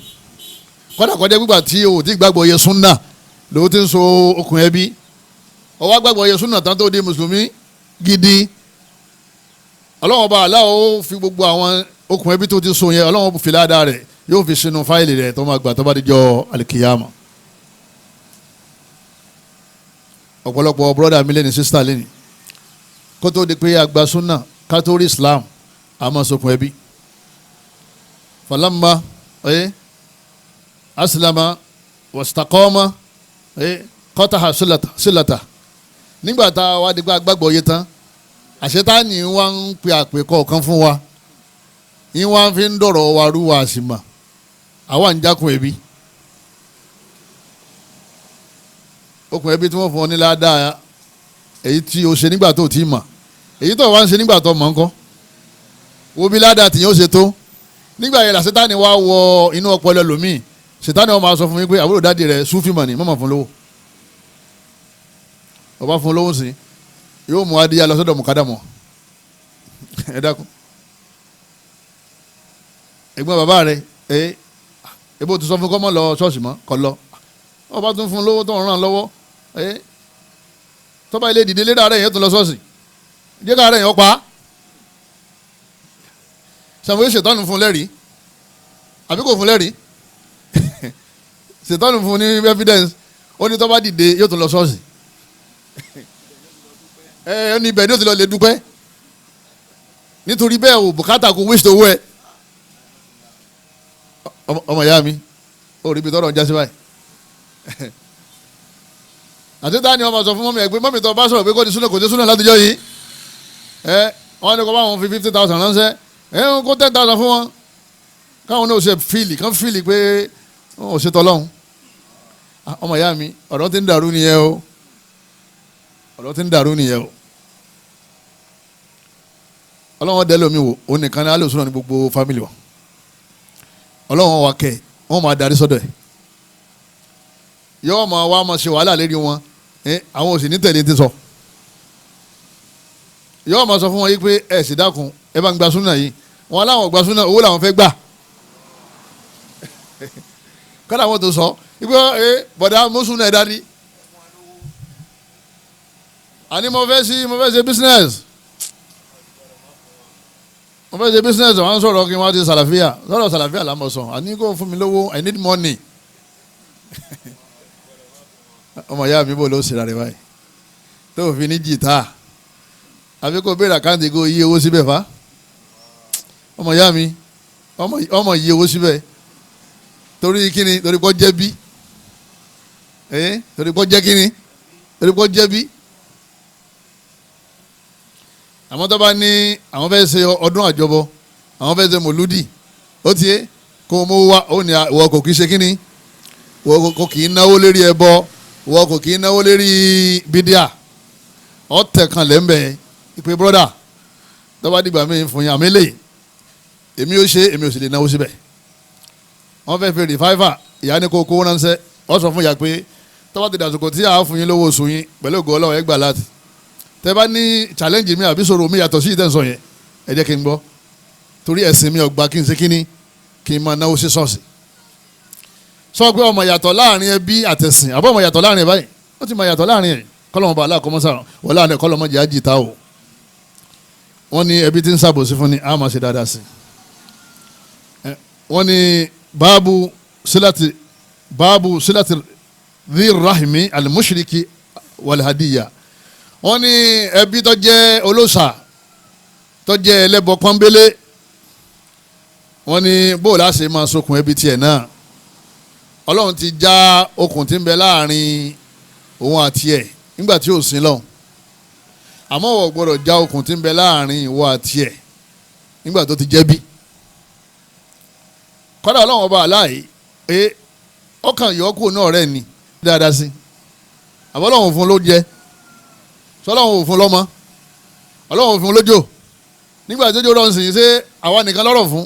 kọ́dà kọjá gbígbà tí o ti gbàgbọ́ yẹ súnà lòó ti ń so okùn ẹbí, ọwọ́ gbàgbọ́ yẹ súnà tán tó di mùsùlùmí gidi, Ọlọ́run ọba aláwo fi gbogbo àwọn okùn ẹbí tó ti so yẹn, Ọlọ́run fi ládàá rẹ̀ yóò fi sínú fáìlì rẹ̀ tó máa gbà tó bá di jọ alikiyama. Ọ̀pọ̀lọpọ̀ brọ́dà mi lẹ́ni, sísítà lẹ́ni, kó tó di pé àgbà súnà kátólì Islam a máa sokùn ẹbí. Falamma asilama wastaqama qataha sílata, nígbà tá a wá di pé agbágbọ̀ yé tán, àṣetáni wa ń pe àpè kọ̀ọ̀kan fún wa, yín wá fi ń dọ̀rọ̀ wa rú wa sì mà, àwa ń jákun ẹbí. Okùn ẹbí tí wọ́n fún ọ ní ládàá èyí tí o ṣe nígbà tó ti mọ̀, èyí tó wá ń ṣe nígbà tó mọ̀ ńkọ́, wo bí ládàá tìyẹn ó ṣe tó. Nígbà yẹn làṣetánì wá wọ inú ọpọlọ lòmíì, ṣètánì wọn máa sọ fún mi pé àbúrò dáàdì rẹ súfì mọ̀ ní mọ̀mọ́ fún lówó, ọba fún lówó sí yóò mú adìyẹ lọ sọ́dọ̀ mùkádàmọ́. Ẹ dákun, ẹ̀gbọ́n bàbá rẹ ẹ ebó ti sọ fún kọ́mọ́ lọ ṣọ́ọ̀ṣì mọ́ kọ́ lọ, ọba tún fún lówó tó ń ràn lọ́wọ́, tọ́ba ilé ìdílé léra rẹ̀ yẹn tún lọ ṣọ́ọ̀ṣì, jẹ́ ká rẹ̀ yẹn pa á. Sàmúlò ṣètọ́nù fún lẹ́rìí àbí kò fún lẹ́rìí? Ṣètọ́nù fún ní evidence, ó ní tọ́ba dìde yóò tún lọ ṣọ́ọ̀ṣì, ẹ ó ní ibẹ̀ ní ó ti lọ lè dúpẹ́, nítorí bẹ́ẹ̀ o bùkátà kò waste owó ẹ. Ọmọ ìyá mi, ó rí ibi tọ́rọ̀ ń já sí báyìí. Àti táà ni wọ́n máa sọ fún mọ́mí ẹ̀ pé mọ́mí tó bá sọ̀rọ̀ pé kò ní súnà, kò ní súnà látijọ́ yìí, ẹ wọ́n ní kó bá wọn fi 50,000 ránṣẹ́, ẹ ń kó 10,000 fún wọn, káwọn náà ṣe fíìlì kán fíìlì pé wọn ò ṣe tọ́lọ́hún. Ọmọ ìyá mi, ọ̀rọ̀ ti ń dàrú nìyẹn o, ọ̀rọ̀ ti ń dàrú nìyẹn o. Ọlọ́wọ́n dẹ́ lómi wò, òun nìkan ní alẹ́ òsúná ní gbogbo fámìlì wa, Ọlọ́wọ́n wa kẹ́ wọ́n máa darí sọ́dọ̀ ẹ̀, yọ́ọ́ máa wá máa ṣe wàhálà lérí wọn, àwọn ò sì ní tẹ̀lé ti sọ. Yọ́ọ́ máa sọ fún wọn yìí pé ẹ sì dákun, ẹ bá ń gba súnà yìí, wọn aláwọ̀ gba súnà, owó làwọn fẹ́ gbà. Kọ́dà wọn tó sọ ibi ẹ bọ̀dá mùsùlùmí ẹ̀ dání, àní mo fẹ́ sí, mo fẹ́ ṣe business, mo fẹ́ ṣe business, wọn sọ̀rọ̀ kí wọ́n ti sàlàfíà, sọ̀rọ̀ sàlàfíà là ń bọ̀ sọ, àní kò fún mi lówó, I need money. Ọmọ ìyá mi bò ló ṣe rárẹ̀ báyìí tó fi ní jìtá, àbí kò béèrè àkáǹtì kò yí owó síbẹ̀ fa. Ọmọ ìyá mi, ọmọ yí owó síbẹ̀ torí kíni? Torí kọ́ jẹ́ bí, torí kọ́ jẹ́ kíni? Torí kọ́ jẹ́ bí. Àmọ́ tó bá ní àwọn fẹ́ ṣe ọdún àjọbọ, àwọn fẹ́ ṣe mòlúdì, Ó ti yé kó mú wá, ó ní ìwọ kò kì í ṣe kíni, ìwọ kò kì í náwó lérí ẹbọ, ìwọ kò kì í náwó lérí bídíà. Ọ̀tẹ̀ kan lẹ́ńbẹ̀ ìpè brọ́dà tọ́ba dìgbà mí fún yín àmì lè èmi ò ṣe, èmi ò sì lè náwó síbẹ̀. Wọ́n fẹ́ fi rìfáìfà ìyá ní kó kó ránṣẹ́, ọ sọ fún ìyá pé tọ́ba ti dàsìkò tí a fún yín lówó oṣù yín pẹ̀lú ògo Ọlọ́run ẹ gbà láti tẹ́ bá ní challenge mi àbí sọ̀rọ̀ mi yàtọ̀ sí ìtẹ̀sán yẹn, ẹ jẹ́ kí n gbọ́, torí ẹ̀sìn mi ò gbà kí n ṣe kíní kí n máa náwó sí ṣọ́ọ̀ṣì. Sọ pé ọmọ yàtọ̀ láàrin ẹbí àtẹ̀sìn, àbọ̀ ọmọ yàtọ̀ láàrin ẹ̀ báyìí, ó ti máa yàtọ̀ láàrin ẹ̀. Kọ́lọ́mọ bá aláàkọ́mọ́sá wọlé àná kọ́lọ́mọ jẹ́ àjìta o. Wọ́n ní ẹbí tí ń ṣàbòsí fún ni a máa ṣe dáadáa sí. Wọ́n ní báàbù sílàtì, báàbù sílàtì dhi rahimi alimusiriki walhadiya. Wọ́n ní ẹbí tó jẹ́ olóòṣà tó jẹ́ ẹlẹ́bọ pọ́nbélé, wọ́n ní bóòlù àṣẹ máa sokùn ẹbí tiẹ̀ náà. Ọlọ́run ti já okùn tí ń bẹ láàrin òun àti ẹ̀ nígbà tí ò sin lọ́hùn, àmọ́ wọ́n gbọ́dọ̀ já okùn tí ń bẹ láàrin ìwọ àti ẹ̀ nígbà tó ti jẹ́bi. Kọ́dà Ọlọ́run ọba aláì ẹ ọkàn yọkù náà rẹ̀ ni dáadáa sí, àbọ̀ Ọlọ́run fún ló jẹ, sọlọ́run fún lọ́mọ, Ọlọ́run fún lójó. Nígbà tó jó rọ̀ ń sìn, ṣé àwa nìkan lọ́rọ̀ fún?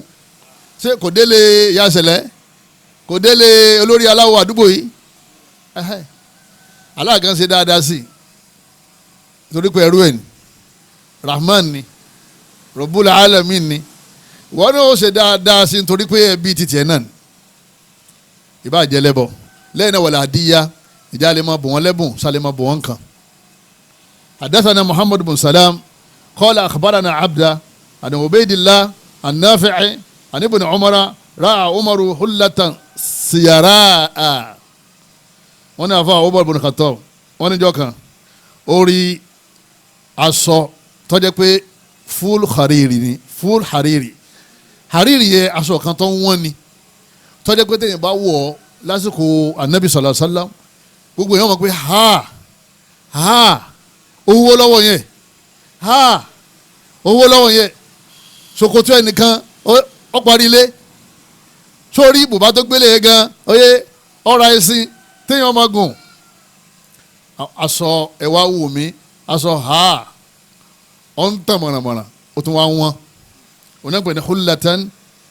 Ṣé kò délé ìyá ṣẹlẹ̀, kò délé olórí aláwọ̀ àdúgbò yìí? Aláàgán ṣe dáadáa sí torí pé ẹrú ẹ̀ ní Rahman ni, Rabbul Alamin ni. Wọ́n ní ó ṣe dáadáa sí torí pé ẹbí títì ẹ̀ náà ni. Ìbá jẹ́ lẹ́bọ̀ lẹ́yìn náà wọlé àdíyá, ìjà lè máa bù wọ́n lẹ́bùn, sálẹ̀ máa bù wọ́n kàn. Hadathana Muhammad bin Salam qala akhbarana Abda an Ubaydillah an Nafi' an Ibn Umar ra'a Umaru hullatan siyaraa. Wọ́n ní àfa Umar bin Khattab, wọ́n ní jọ́ kan ó rí aṣọ tó jẹ́ pé full hariri ni, full hariri. Hariri yẹ aṣọ kan tó ń wọ́n ni, tó jẹ́ pé téèyàn bá wọ̀ ọ́ lásìkò anabi sallallahu alaihi wasallam, gbogbo èèyàn mọ̀ pé ha ha owó lọ́wọ́ yẹn, ha owó lọ́wọ́ yẹn. Ṣòkòtò ẹnìkan ó parí ilé, sórí bùbá tó gbélé yẹn gan, oyè ọ̀rọ̀ ẹ̀sìn téèyàn máa gùn. Aṣọ ẹ̀wá wù mí, aṣọ ha ọ̀ ń tàn mọ̀nàmọ̀nà, ó tún wá wọ́n. Onígbẹ̀ ní hullatan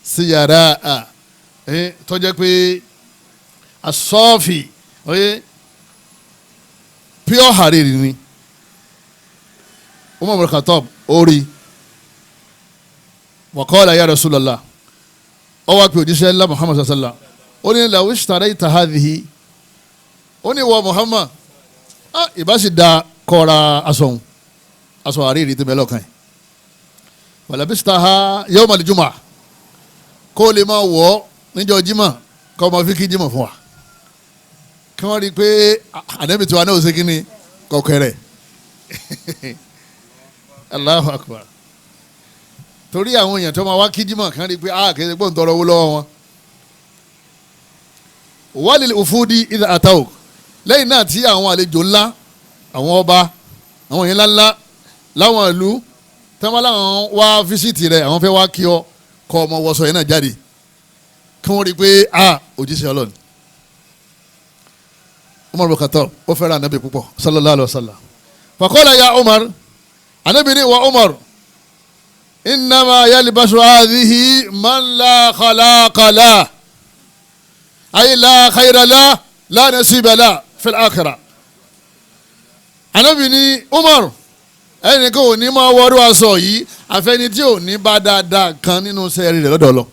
siyaraa, tó jẹ́ pé asọ́ọ̀fì oye pure hariri ni. Umar bin Khattab orí wa qala ya Rasulallah, ó wá pé òjíṣẹ́ ńlá Muhammad sallallahu alaihi wasallam, ó ní law ishtarayta hadhihi, ó ní wọ Muhammad, ìbá sì da kọ́ra aṣọ aṣọ àríyìn tí mẹ́lọ̀ kan yìí, walabistaha yawmal jumu'ah, kó lè máa wọ̀ ọ́ níjọ́ jímọ̀, kó máa fi kí jímọ̀ fún wa, kí wọ́n rí i pé ànábì tiwa náà ó ṣe kí ni kọ̀kẹ́rẹ́. Allahu akbar. Torí àwọn èèyàn tó máa wá kí jímọ̀ kan rí i pé a kì í ṣe pé ń tọrọ owó lọ́wọ́ wọn. Walil ufudi idha atawk. Lẹ́yìn náà tí àwọn àlejò ńlá, àwọn ọba, àwọn èèyàn ńláńlá láwọn ìlú tẹ́wọ́n láwọn wá fíṣítì rẹ̀, àwọn fẹ́ wá kí ọ, kọ́ ọmọ wọṣọ yẹn náà jáde, kí wọ́n rí i pé a òjíṣẹ́ Ọlọ́run. Umar bin Khattab ó fẹ́ràn anabi púpọ̀ sallallahu alayhi wa sallam. Faqala ya Umar, anabi ni wa Umar, innama yalbasu hadhihi man la khalaqa lah, ay la khayra lah, la nasiba lah fil akhirah. Anabi ni Umar, ẹnìkan ò ní máa wọrú aṣọ yìí àfẹni tí ò ní bá dáadáa kan nínú sẹ́ẹ̀rì rẹ̀ lọ́dọ̀ lọ.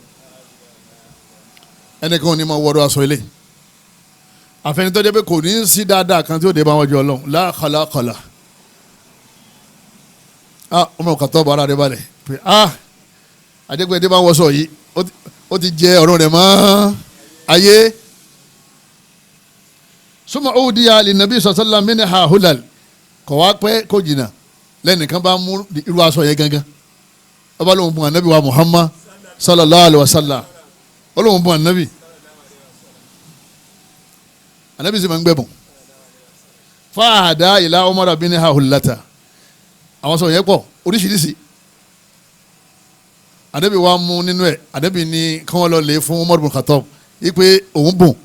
Ẹnìkan ò ní máa wọrú aṣọ ilé àfẹni tó jẹ́ pé kò ní sí dáadáa kan tí ó dé bá wọn jọ lọ, la khalaqa lah. Ah, Umar Khattab ara rẹ̀ balẹ̀ pé ah, àdégbé dé bá wọṣọ yìí ó ti jẹ ọ̀rọ̀ rẹ̀ mọ́ ayé. Summa udiya linnabi sallallahu alaihi wasallam minha hulal, kọ̀ wá pẹ́ kó jìnnà lẹ́nìkan bá mú irú aṣọ yẹn gangan, ọba lóun bùn anabi wa Muhammad sallallahu alayhi wa sallam, olóun bùn anabi, anabi sì máa ń gbẹ̀bùn. Fáadá ìlà Umar bin hahulata, àwọn aṣọ yẹn pọ̀ oríṣiríṣi. Ànábì wa mú nínú ẹ̀, Ànábì ní kí wọ́n lọ lè fún Umar bin Khattab ipe òun bùn.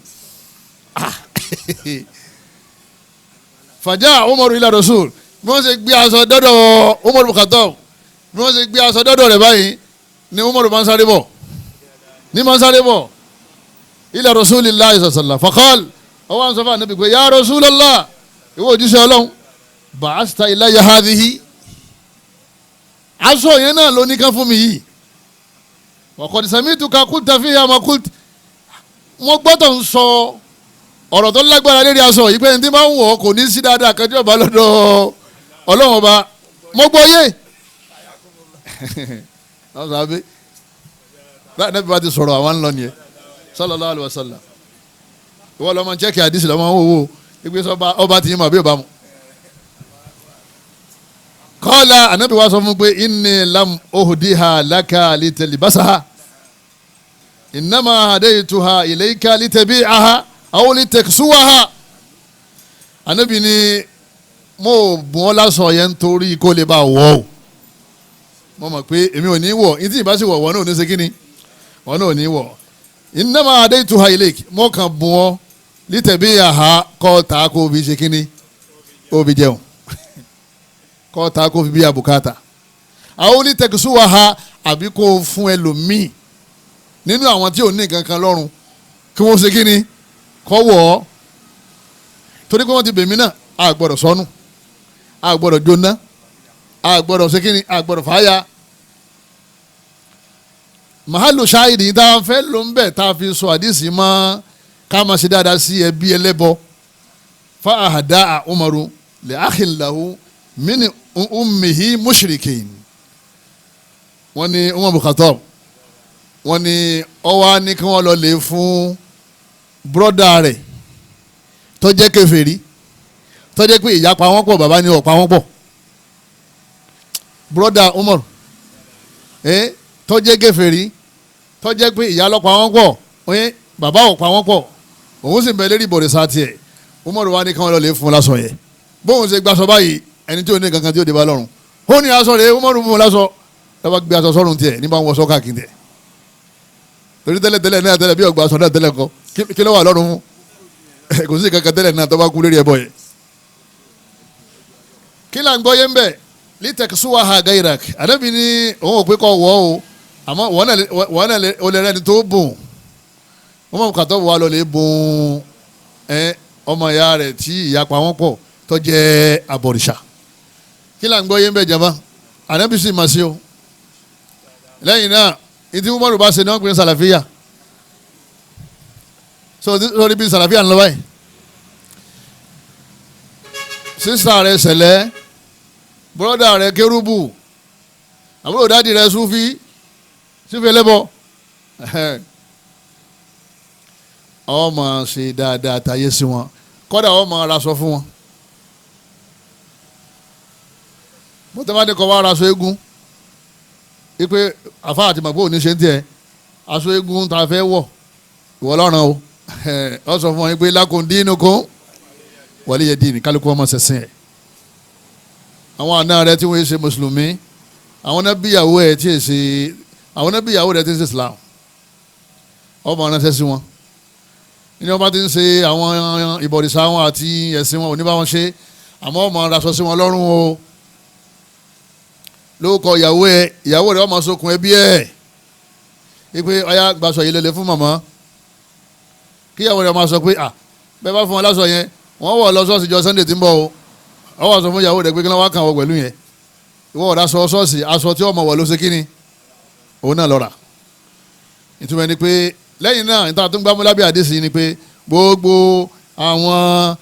Fàjà Umar ila Rasul, bí wọ́n ṣe gbé aṣọ dọ́dọ̀ Umar bin Khattab, bí wọ́n ṣe gbé aṣọ dọ́dọ̀ rẹ̀ báyìí ni Umar bá ń sáré bọ̀, ní máa ń sáré bọ̀ ila Rasulillahi sallallahu alaihi wasallam. Faqal, ọwọ́ àwọn sọfà Ànábì pé ya Rasulallah, ìwọ òjíṣẹ́ Ọlọ́run, ba'asta ilayya hadhihi, aṣọ yẹn náà ló ní ká fún mi yìí, wa qad sami'tuka qulta fiha ma qult, wọ́n gbọ́dọ̀ ń sọ ọ̀rọ̀ tó lágbára lérí aṣọ yìí pé ẹni tí máa ń wọ̀ kò ní sí dáadáa kan tí ọba lọ́dọ̀ Ọlọ́run ọba, mo gbọ́ yé. Ànábì bá ti sọ̀rọ̀ àwọn ń lọ nìyẹn sallallahu alaihi wasallam. Ìwọ lọ́mọ jẹ́kì àdìsí lọ́mọ wò wò ìgbé sọ ọba ti yín mọ̀ àbí ọba mu. Kọ́lá Ànábì wa sọ fún pé inni lam uhdiha laka litalbasaha innama hadaytuha ilayka litabi'aha aw litaksuwaha. Ànábì ní mo bùn ọ́ lásọ yẹn nítorí kó lè bá wọ̀ ọ́, mo mọ̀ pé èmi ò ní wọ̀, ní tí ìbá sì wọ̀ wọ́n náà ò ní ṣe kíni, wọ́n náà ò ní wọ̀. Innama hadaytuha ilayka, mo kàn bùn ọ́ litabi'aha, kọ́ ta kó fi ṣe kíni, ó fi jẹun, kọ́ ta kó fi bí abùkátà, aw litaksuwaha, àbí kó fún ẹlòmíì nínú àwọn tí ò ní nǹkan kan lọ́rùn kí wọ́n ṣe kíni, kọ́ wọ̀ ọ́, torí pé wọ́n ti bèmí náà, a gbọ́dọ̀ sọnù, a gbọ́dọ̀ jóná, a gbọ́dọ̀ ṣe kíni, a gbọ́dọ̀ fàáya. Màálù ṣáìdì tá a fẹ́ ló ń bẹ̀ tá a fi sọ àdìsí mọ́ ká máa ṣe dáadáa sí ẹbí ẹlẹ́bọ. Fa àhàdá Umaru lè akhin lahu min ummihi mushrikin. Wọ́n ní Umar bin Khattab, wọ́n ní ọwọ́ ní kí wọ́n lọ lè fún bùrọ́dà rẹ̀ tó jẹ́ kèfèrí, tó jẹ́ pé ìyá pa wọ́n pọ̀, bàbá ni ó pa wọ́n pọ̀. Bùrọ́dà Umar tó jẹ́ kèfèrí, tó jẹ́ pé ìyá ló pa wọ́n pọ̀, bàbá ò pa wọ́n pọ̀, òun sì ń bẹ lérí ìbọ̀rẹ̀sà tiẹ̀. Umar wa ní kí wọ́n lọ lè fún un lásọ yẹn. Bóun ṣe gbaṣọ báyìí, ẹni tí ò ní kankan tí ó dé bá lọ́rùn, ó ní aṣọ rẹ̀, Umar fún un lásọ, lọ́ba gbé aṣọ sọ́run tiẹ̀ ní bá ń wọṣọ káàkiri tiẹ̀. Torí tẹ́lẹ̀ tẹ́lẹ̀ náà tẹ́lẹ̀ bí ọgbà aṣọ náà tẹ́lẹ̀ kọ́, kí ló wà lọ́rùn fún? Kò sí kankan tẹ́lẹ̀ náà tó bá kú lórí ẹbọ yẹn. Kí là ń gbọ́ yẹn bẹ́ẹ̀? Litaksuwaha gairak. Ànábì ní òun ò pé kọ́ wọ́ o, àmọ́ wọ́n náà olè rẹ́ni tó bùn. Wọ́n mọ̀ kàtọ́ wà lọ lè bùn ọmọ ìyá rẹ̀ tí ìyá pa wọ́n pọ̀ tó jẹ́ abọ̀rìṣà. Kí là ń gbọ́ yẹn bẹ́ẹ̀ jàmbá? Ànábì sì mà sí o. Lẹ́yìn náà, ìdí Umaru bá ṣe ni wọ́n pè ní sàlàfíà. Sórí bí sàlàfíà ń lọ báyìí, sísá rẹ̀ sẹ̀lẹ̀, bọ́dà rẹ̀ kérúbù, àbúrò dáàdì rẹ̀ súfì, súfì ẹlẹ́bọ, ó máa ṣe dáadáa tayé sí wọn, kọ́dà ó máa raṣọ fún wọn. Mọ́tò bá ní kọ́ wá raṣọ eégún, ipe àfa àti màgbó òní ṣe ń tiẹ̀, aṣọ eégún tá a fẹ́ wọ̀ ìwọ lọ́ràn o, ọ sọ fún wọn pé lakum dinukum waliya dini, kálukú ọmọ ṣẹ̀sìn ẹ̀. Àwọn àna rẹ tí wọ́n ṣe mùsùlùmí, àwọn náà bíyàwó ẹ̀ tí ì ṣe, àwọn náà bíyàwó rẹ tí ń ṣe Islam, ọmọ ránṣẹ́ sí wọn. Ní wọ́n bá ti ń ṣe àwọn ìbọ̀rìṣà wọn àti ẹ̀sìn wọn ò ní bá wọn ṣe, àmọ́ ọmọ raṣọ sí wọn lọ́rùn o. Lórúkọ ìyàwó ẹ, ìyàwó rẹ ọmọ sokùn ẹbí ẹ, wípé ọyá gbaṣọ yìí lélẹ̀ fún màmá. Kí ìyàwó rẹ máa sọ pé à bẹ́ẹ̀ bá fún wọn láṣọ yẹn, wọ́n wọ̀ lọ ṣọ́ọ̀ṣì jọ Sunday tí ń bọ̀ o. Wọ́n wá sọ fún ìyàwó rẹ pé kí wọ́n wá kàn wọ́n pẹ̀lú yẹn. Ìwọ ọ̀dà sọ ṣọ́ọ̀ṣì, aṣọ tí ọmọ wọ̀ ló ṣe kí ni, òun náà lọ rà. Ìtumọ̀ ni pé lẹ́yìn náà níta tó ń gbámú lábẹ́ àdìsí ni pé gbogbo àwọn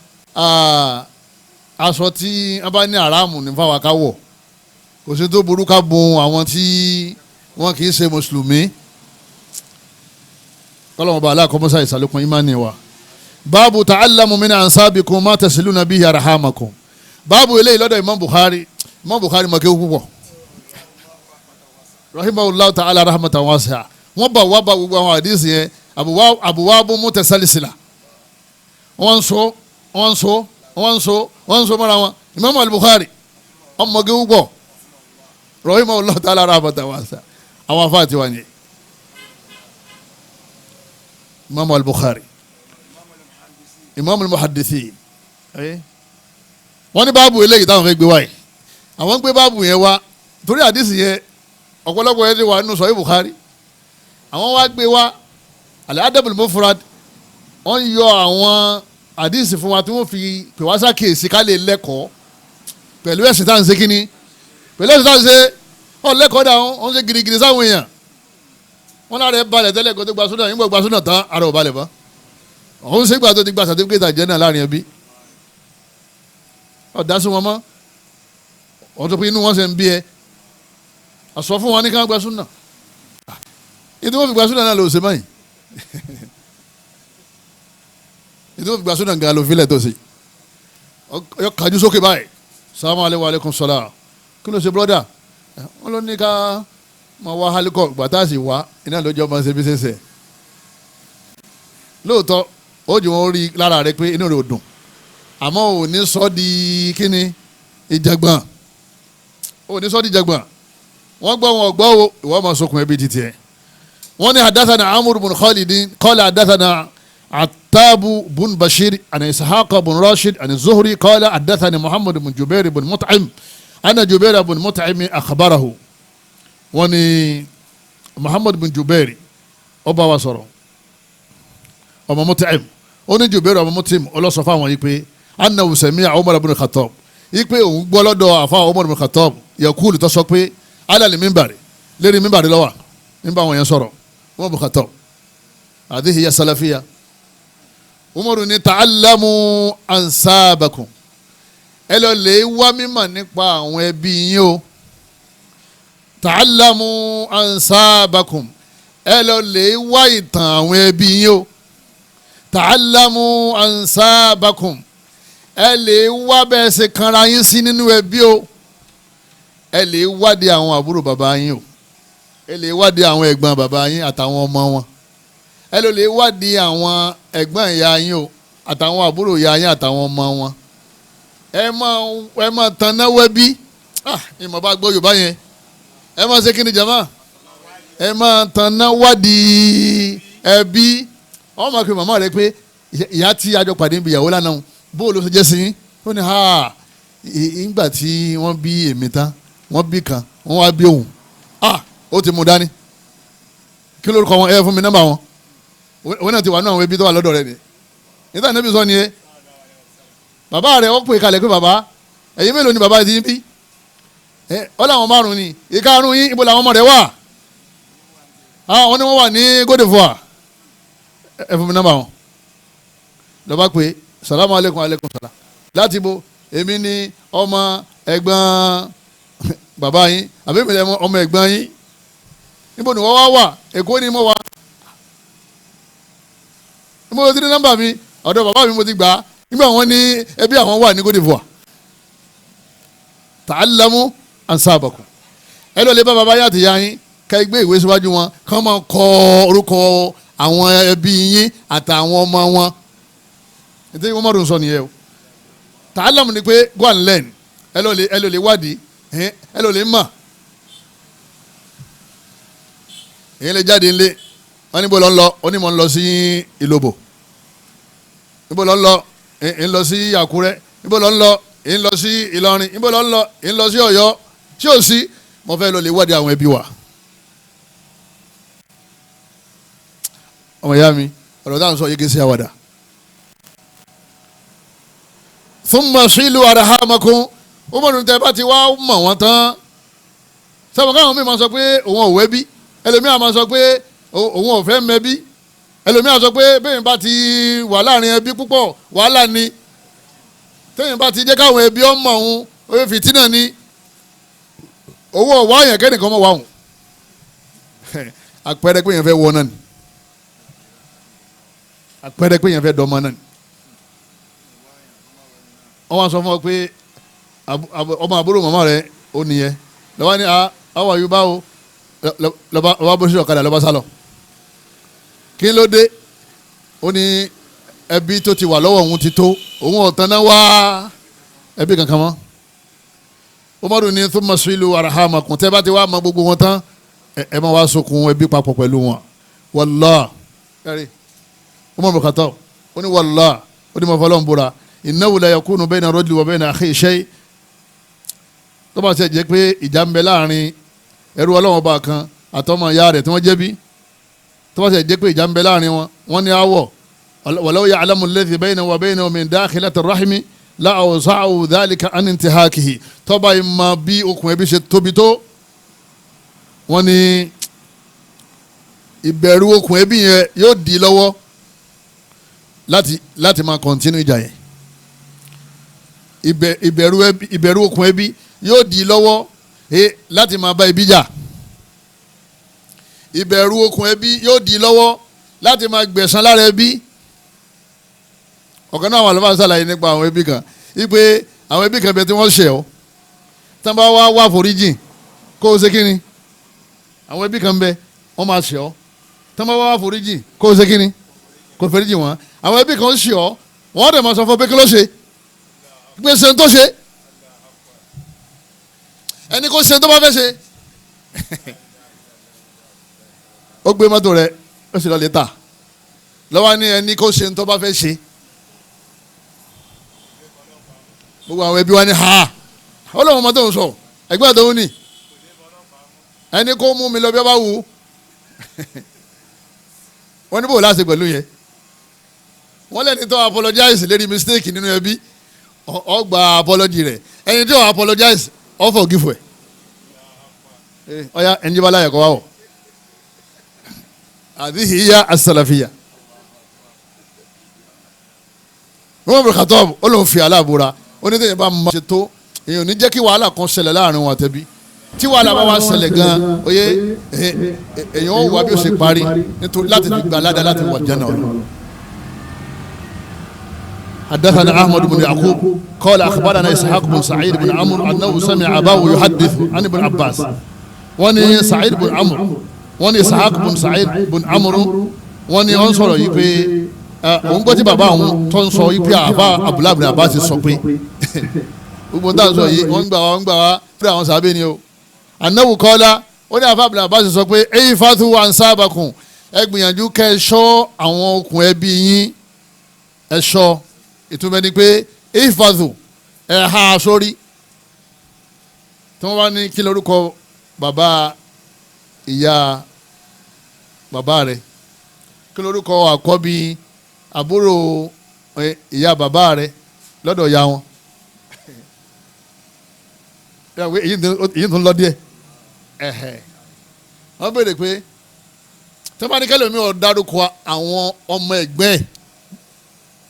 aṣọ tí wọ́n bá ní àràmù ní fáwọn akáwọ̀, kò sí tó burú ká bùn àwọn tí wọ́n kì í ṣe mùsùlùmí. Kọ́lọ́mù bá aláàkọ́mọ́sá ìsàlùkùn ìmánì wa. Báàbù ta'allamu min ansabikum ma tasiluna bihi arhamakum. Báàbù eléyìí lọ́dọ̀ Imam Bukhari, Imam Bukhari mọ̀ kéwú púpọ̀, rahimahullahu ta'ala rahmatan wasi'a. Wọ́n bá wá bá gbogbo àwọn àdìsí yẹn, àbúwábù mutasalisila, wọ́n so wọ́n so wọ́n so wọ́n so mọ́ra wọn. Imam al-Bukhari ọmọ kéwú pọ̀, rahimahullahu ta'ala rahmatan wasi'a. Àwọn afáàtì wà ní Imam al-Bukhari, Imam al-Muhaddithin. Wọ́n ní báàbù eléyìí táwọn fẹ́ gbé wáyé, àwọn gbé báàbù yẹn wá torí àdìsí yẹn ọ̀pọ̀lọpọ̀ yẹn ti wà nínú Sahih Bukhari. Àwọn wá gbé wá al-Adab al-Mufrad, wọ́n yọ àwọn àdìsí fún wa tí wọ́n fi pè wá sákèsí ká lè lẹ́kọ̀ọ́ pẹ̀lú ẹ̀sìn tá à ń ṣe kínní, pẹ̀lú ẹ̀sìn tá à ń ṣe ọ̀ lẹ́kọ̀ọ́ dà wọ́n ṣe girigiri sáwọn èèyàn. Wọ́n lára ẹ̀ balẹ̀ tẹ́lẹ̀ kó tó gba súnà, nígbà gba súnà tán ara ò balẹ̀ mọ́. Òun ṣe gbà tó ti gba sàtífíkẹ́tì àjẹ́ náà láàrin ẹbí, ọ̀dà sí wọn mọ́. Wọ́n tó pé inú wọn ṣe ń bí ẹ àsọ fún wọn ní ká gba súnà, ìdí wọn fi gba súnà náà lò ṣe báyìí, ìdí wọn fi gba súnà gan ló filẹ̀ tó ṣe yọ kájú sókè báyìí. Salamu aleykum wa aleykum salaam. Kí ló ṣe brọ́dà? Wọn ló ní ká máa wá hálíkọ̀ gbàtà sì wá iná lójó máa ṣe bí ṣe ṣe. Lóòótọ́ ó jù wọ́n rí lára rẹ pé inú rẹ ò dùn, àmọ́ ò ní sọ di kíni ìjàgbọ̀n, ò ní sọ di ìjàgbọ̀n. Wọ́n gbọ́ wọn gbọ́ o, ìwọ máa sọkùn ẹbí títí ẹ̀. Wọ́n ní hadathana Amr bun Khalid qala hadathana Attabu bun Bashir an Ishaq bun Rashid an Zuhri qala hadathani Muhammad bun Jubair bun Mut'im anna Jubair bun Mut'im akhbarahu. Wọ́n ní Muhammad bun Jubair ó bá wa sọ̀rọ̀, ọmọ Mut'im, ó ní Jubair ọmọ Mut'im ọlọ́sọ fáwọn yìí pé annahu sami'a Umar bun Khattab, yìí pé òun gbọ́ lọ́dọ̀ àfa Umar bun Khattab yakulu tó sọ pé alali mimbari, lérí mimbari lọ́wọ́ nígbà wọn yẹn sọ̀rọ̀ Umar bun Khattab, hadhihi hiya salafiya. Umaru ní ta'allamu ansabakum, ẹ lọ lè wá mímọ̀ nípa àwọn ẹbí yín o. Ta'allamu ansabakum, ẹ lọ lè wá ìtàn àwọn ẹbí yín o. Ta'allamu ansabakum, ẹ lè wá bẹ́ẹ̀ ṣe kanra yín sí nínú ẹbí o. Ẹ lè wádìí àwọn àbúrò bàbá yín o, ẹ lè wádìí àwọn ẹ̀gbọ́n bàbá yín àtàwọn ọmọ wọn, ẹ lè wádìí àwọn ẹ̀gbọ́n ìyá yín o àtàwọn àbúrò ìyá yín àtàwọn ọmọ wọn. Ẹ máa tanná wẹ́bí. Ìmọ̀ bá gbọ́ Yorùbá yẹn. Ẹ máa ṣe kíni jama? Ẹ máa tanná wádìí ẹbí. Wọ́n máa pe màmá rẹ pé ìyá tí a jọ pàdé níbi ìyàwó lánàá bó ló ṣe jẹ́ sí yín? Ó ní ha, ìgbà tí wọ́n bí èmi tán, wọ́n bí kan, wọ́n wá bí òun. Ó ti mú dání. Kí lórúkọ wọn? Ẹ fún mi nọ́mbà wọn. Òun náà ti wà ní àwọn ẹbí tó wà lọ́dọ̀ rẹ ni. Nígbà níbi sọ ni ẹ bàbá rẹ ó pè kalẹ̀ pé bàbá ẹ̀yin mélòó ni bàbá ti ń bí? Ọ làwọn márùn ni, ìkarùn yín ibo làwọn ọmọ rẹ wà? Àwọn ni wọ́n wà ní Côte d'Ivoire. Ẹ fún mi nọ́mbà wọn. Lọ́ba pé salamu aleykum aleykum salam. Láti bo èmi ni ọmọ ẹ̀gbọ́n bàbá yín àbí èmi ni ọmọ ẹ̀gbọ́n yín. Níbo ni wọ́n wá wà? Èkó ni mo wà. Mo ti ní nọ́mbà mi, ọ̀dọ̀ bàbá mi mo ti gbà á. Nígbà wọn ní ẹbí àwọn wà ní Côte d'Ivoire. Ta'allamu ansabakum. Ẹ lọ lè bá bàbá yá àti ìyá yín ká gbé ìwé síwájú wọn kí wọ́n máa kọ orúkọ àwọn ẹbí yín àtàwọn ọmọ wọn. Ètò ìwọ́n mọ̀rún sọ nìyẹn o. Ta'allamu ni pé go and learn. Ẹ lọ lè wádìí, ẹ lọ lè mọ̀. Èyí lè jáde ńlé, wọ́n ní bó lọ ń lọ, ó ní mò ń lọ sí Ìlobò. Níbo lọ ń lọ? Ń lọ sí Àkúrẹ́. Níbo lọ ń lọ? Ń lọ sí Ìlọrin. Níbo lọ ń lọ? Ń lọ sí Ọ̀yọ́. Tí ò sí, mo fẹ́ lọ lè wádìí àwọn ẹbí wa. Ọmọ ìyá mi, ọ̀rọ̀ táwọn sọ yìí kì í ṣe àwàdà. Thumma silu arhamakum. Ó mọ̀ nípa bá ti wá mọ̀ wọ́n tán. Sábà káwọn míì máa sọ pé òun ò wẹ́bí, ẹlòmíà máa sọ pé òun ò fẹ́ mẹ́bí, ẹlòmíà sọ pé bẹ́ẹ̀ bá ti wà láàrin ẹbí púpọ̀ wàhálà ni, tẹ́yìn bá ti jẹ́ káwọn ẹbí ọmọ òun oyè fìtínà ni, owó ọ̀wá yẹn kẹ́nìkan mọ̀ wá òun. Àpẹẹrẹ pé yẹn fẹ́ wọ náà ni, àpẹẹrẹ pé yẹn fẹ́ dọ́mọ náà ni. Wọ́n wá sọ fún ọ pé ọmọ àbúrò màmá rẹ ó nìyẹn, lọ́wọ́ ni àwọn àyùbá o, lọ́ba bó ṣe ọ̀kadà lọ́ba sálọ. Kí ló dé? Ó ní ẹbí tó ti wà lọ́wọ́ òun ti tó, òun ọ̀tán náà wá ẹbí kankan mọ́. Umaru ní thumma silu arhamakum, tẹ́ bá ti wá mọ gbogbo wọn tán, Ẹ máa wá sokùn ẹbí papọ̀ pẹ̀lú wọn. Wallah, ẹ̀rí Umar bin Khattab ó ní wallah, ó ní mọ̀fọ́lọ́ ń búra, innahu la yakunu bayna rajuli wa bayna akhihi shay. Tó bá ṣe jẹ́ pé ìjà ń bẹ láàrin ẹrú Ọlọ́run ọba kan àtọmọ ìyá rẹ̀ tí wọ́n jẹ́bi, tó bá ṣe jẹ́ pé ìjà ń bẹ láàrin wọn, wọ́n ní awọ walaw ya'lamu alladhi baynahu wa baynahu min dakhilati rahmi la awsa'u dhalika an intihakihi. Tó bá yìí mọ bí okùn ẹbí ṣe tóbi tó, wọ́n ní ìbẹ̀rù okùn ẹbí yẹn yóò di lọ́wọ́ láti máa kọ̀ntínú ìjà yẹn. Ìbẹ̀rù okùn ẹbí yóò di lọ́wọ́ láti máa bá ẹbí jà. Ìbẹ̀rù okùn ẹbí yóò di lọ́wọ́ láti máa gbẹ̀san lára ẹbí. Ọ̀kan náà àwọn àlùfáà ṣàlàyé nípa àwọn ẹbí kan wípé àwọn ẹbí kan bẹ tí wọ́n ṣẹ̀ ọ́, tí wọ́n bá wá foríjìn kó o ṣe kí ni. Àwọn ẹbí kan bẹ wọ́n máa ṣẹ̀ ọ́, tí wọ́n bá wá foríjìn kó o ṣe kí ni, kó o foríjìn wọn. Àwọn ẹbí kan ṣẹ̀ ọ́, wọ́n dẹ̀ máa sọ fún pé kí ló ṣe, pé ṣe ń tó ṣe, ẹni kó ṣe tó bá fẹ́ ṣe. Ó gbé mọ́tò rẹ̀ ó sì lọ lè tà lọ́wọ́ ní ẹni kó ṣe tó bá fẹ́ ṣe. Gbogbo àwọn ẹbí wa ní ha, ó lọ́wọ́ mọ́tò ń sọ ẹgbẹ́ àtọ́wò ní ẹni kó mú mi lọ bí ó bá wù ú. Wọ́n ní bò láti pẹ̀lú yẹn, wọ́n lẹ́ni tó apologize lérí mistake nínú ẹbí, ó gba apology rẹ̀, ẹni tó apologize ó forgive ẹ̀. Ọ̀ya ẹni bá láyà kọ́ wá wọ̀ àdìhì yá asàlàfíà. Umar bin Khattab ó lóun fi aláàbúra, ó ní tẹ̀yìn bá máa ṣe tó èèyàn ní jẹ́ kí wàhálà kan ṣẹlẹ̀ láàrin wọn àtẹ̀bí. Tí wàhálà bá wá ṣẹlẹ̀ gan-an, oyè èèyàn ó wà bí ó ṣe parí nítorí láti fi gba aládàá láti wà jẹ́nà ọ̀rọ̀. حدثنا أحمد بن يعقوب قال أخبرنا إسحاق بن سعيد بن عمرو أنه سمع أباه يحدث عن ابن عباس. wọ́n سعيد بن عمرو، wọ́n إسحاق بن سعيد بن عمرو، wọ́n ní wọ́n sọ̀rọ̀ yìí pé òun gbọ́ tí bàbá òun tó ń sọ yìí pé àbá Abdullahi bin Abbas sọ pé gbogbo táwọn sọ yìí wọ́n ń gbà wá fúnra àwọn sábẹ́ ni o. Annahu qala, ó ní àbá Abdullahi Abbas sọ pé èyí fatu wa ansabakum, ẹ gbìyànjú kẹ́ ẹ ṣọ́ àwọn okùn ẹbí yín, ẹ ṣọ́. Ìtumọ̀ ni pé èyí fatu ẹ ha sórí. Tí wọ́n bá ní kí lórúkọ bàbá ìyá bàbá rẹ̀, kí lórúkọ àkọ́bí àbúrò ìyá bàbá rẹ̀ lọ́dọ̀ ìyá wọn, èyí tó ń lọ díẹ̀. Wọ́n béèrè pé tí wọ́n bá ní kẹ́lẹ́ mi ò dárúkọ àwọn ọmọ ẹ̀gbẹ́ ẹ̀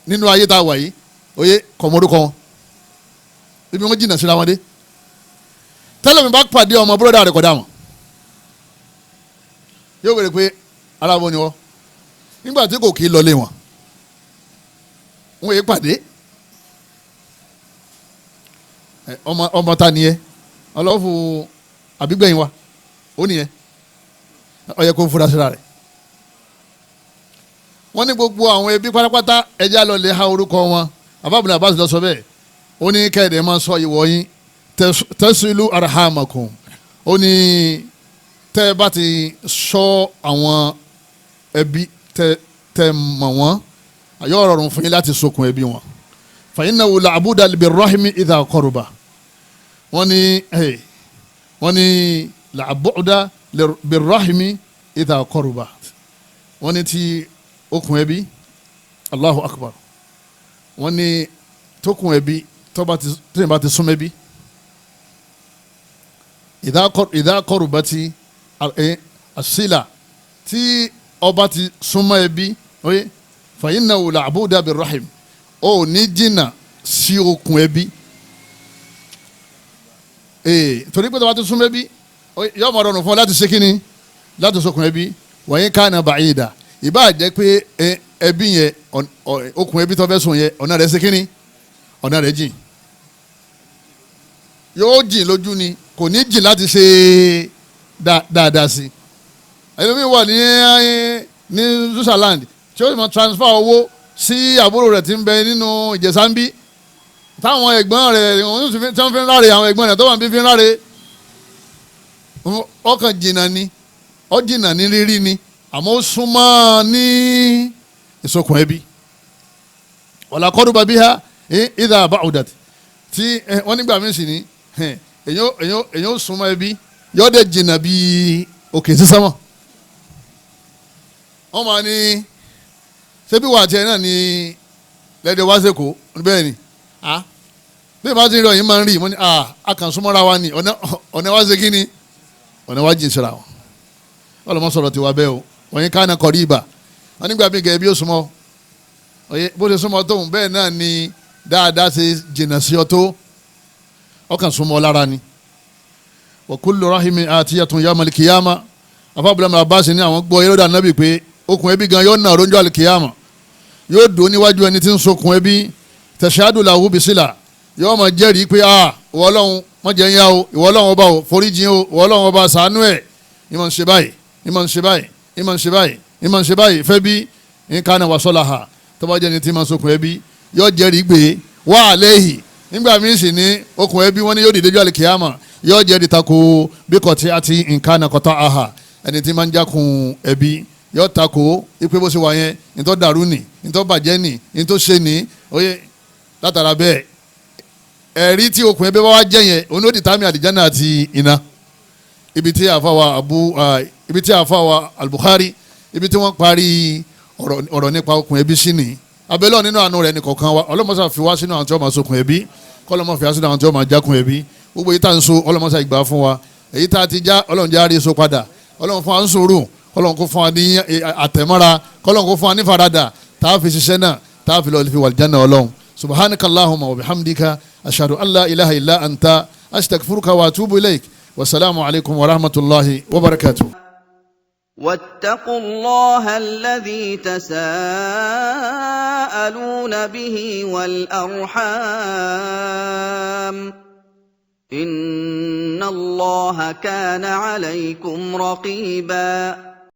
nínú ayé tá a wà yìí, oyè kọ̀mọ́dúkọ wọn ibi wọn jìnnà síra wọn dé. Tẹ́lẹ̀ mi bá pàdé ọmọ búrọ́dà rẹ̀ kọ̀dá wọn, yóò béèrè pé aláwọ̀ ni wọ́n, nígbà tí kò kí í lọlé wọn, wọn yé pàdé. Ọmọ ta ni yẹ ọlọ́fù àbígbẹ̀yìn wa ó nìyẹn, ó yẹ kó fura síra rẹ̀. Wọ́n ní gbogbo àwọn ẹbí pátápátá ẹja lọ lè ha orúkọ wọn. Abábùnà Abbas lọ sọ bẹ́ẹ̀, ó ní kẹ́hìndé máa sọ ìwọ yín tẹ́sílù arhamakum, ó ní tẹ́ ẹ bá ti sọ àwọn ẹbí tẹ́ mọ̀ wọ́n, yóò rọrùn fún yín láti sokùn ẹbí wọn. Fa innahu la'buda birrahmi idha qaruba, wọ́n ní la'buda birrahmi idha qaruba, wọ́n ní tí okùn ẹbí, Allahu akbar, wọ́n ní tókùn ẹbí tóyìn bá ti súnmọ́ ẹbí, idha qarubati asila, tí ọba ti súnmọ́ ẹbí, oye fa innahu la'buda birrahim, ó ní jìnnà sí okùn ẹbí. Torí pé tó bá ti súnmọ́ ẹbí yóò máa rọrùn fún ọ láti ṣe kíni, láti sokùn ẹbí. Wa in kana ba'ida, ìbá jẹ́ pé ẹbí yẹn okùn ẹbí tó fẹ́ sùn yẹn ọ̀nà rẹ̀ ṣe kíni, ọ̀nà rẹ̀ jìn, yóò jìn lójú ni, kò ní jìn láti ṣe dáadáa sí. Ẹlòmíì wà ní Switzerland tí ó sì máa transfer owó sí àbúrò rẹ̀ tí ń bẹ nínú Ìjẹ̀ṣà ń bí, táwọn ẹ̀gbọ́n rẹ̀ tí wọ́n fi ń ráre, àwọn ẹ̀gbọ́n rẹ̀ tó wà ń bí fi ń ráre, ọkàn jìnnà ni. Ó jìnnà ní rírí ni, àmọ́ ó súnmọ́ ní ìsokùn ẹbí. Wala qaruba biha idha ba'udat. Tí wọ́n nígbà mí sì ní èyàn ó súnmọ́ ẹbí, yóò dé jìnnà bí òkè sísámọ̀. Wọ́n máa ní ṣé bí wà á tiẹ̀ náà ní lẹ́dẹ̀ wá sẹ́kọ̀ọ́ bẹ́ẹ̀ ni bí ìbá ti rí ọ̀yìn máa ń rí mo ní a kàn súnmọ́ra wa ni, ọ̀nà wa ṣe kí ni, ọ̀nà wa jìn síra wọn. Ọlọ́mọ sọ̀rọ̀ tiwa bẹ́ẹ̀ o. Wọ́n yín káàna kọ̀rí ibà wọ́n nígbà mí gẹ̀ẹ́ bí ó súnmọ́ bó ṣe súnmọ́ tóun bẹ́ẹ̀ náà ni dáadáa ṣe jìnnà sí ọ tó, ọkàn súnmọ́ lára ni. Wa kullu rahimi atiyatun yawmal qiyama. Afábùlámù Abbas ní àwọn gbọ́ yẹ́rọ̀dà nábì pé okùn ẹbí gan yóò nà róńjọ́ àlùkìyàmà, yóò dùn níwájú ẹni tí ń sokùn ẹbí, tashhadu lahu bisila, yóò máa jẹ́rìí pé ìwọ Ọlọ́run má jẹ́ ń yá o, ìwọ Ọlọ́run ọba o foríjìn o, ìwọ Ọlọ́run ọba ṣàánú ẹ̀. Ìmọ̀ ń ṣe báyìí, ìmọ̀ ń ṣe báyìí, ìmọ̀ ń ṣe báyìí, ìmọ̀ ń ṣe báyìí fẹ́ bí nǹkan náà wà sọ́la ha. Tó bá jẹ́ ẹni tí máa sokùn ẹbí yóò jẹ́rìí gbé wà lẹ́yìn. Nígbà míì sì ní okùn ẹbí wọn ni yóò dìde jọ́ àlùkìyàmà, yóò jẹ́rìí tako bí kọ̀tí àti nǹkan náà kọ̀tà àhà. Ẹni tí máa ń jákun ẹbí yóò tako ipe bó ṣe wà yẹn, ntọ́ dàrú ni, ntọ́ bàjẹ́ ni, ntọ́ ṣe ni. Oye látara bẹ́ẹ̀ ẹ̀rí tí okùn ẹbí bá wá jẹ́ yẹn òun ló di tàmí àlìjáná àti iná. Ibi tí àfàwà abu ibi tí àfàwà al-Bukhari ibi tí wọ́n parí ọ̀rọ̀ nípa okùn ẹbí sí ni. Abẹ́lẹ́ nínú àánú rẹ̀ nìkọ̀ọ̀kan wa, ọlọ́mọṣà fi wá sínú àwọn tí wọ́n máa sokùn ẹbí, kọ́lọ́mọ fi wá sínú àwọn tí wọ́n máa jákun ẹbí. Gbogbo èyí tá à ń so ọlọ́mọṣà ìgbà fún wa, èyí tá a ti já Ọlọ́run já rí so padà. Ọlọ́run fún wa ń sòrò, kọ́lọ́run kó fún wa ní àtẹ̀mọ́ra, kọ́lọ́run kó fún wa ní faradà tá a fi ṣiṣẹ́ náà, tá a fi lọ́ọ́ fi wà lìjánà Ọlọ́run. Subhanaka Allahumma wa bihamdika ashhadu an la ilaha illa anta astaghfiruka wa atubu ilaik. Wasalaamu alaykum wa rahmatulahi wa barakatuh. واتقوا الله الذي تساءلون به والأرحام إن الله كان عليكم رقيبا.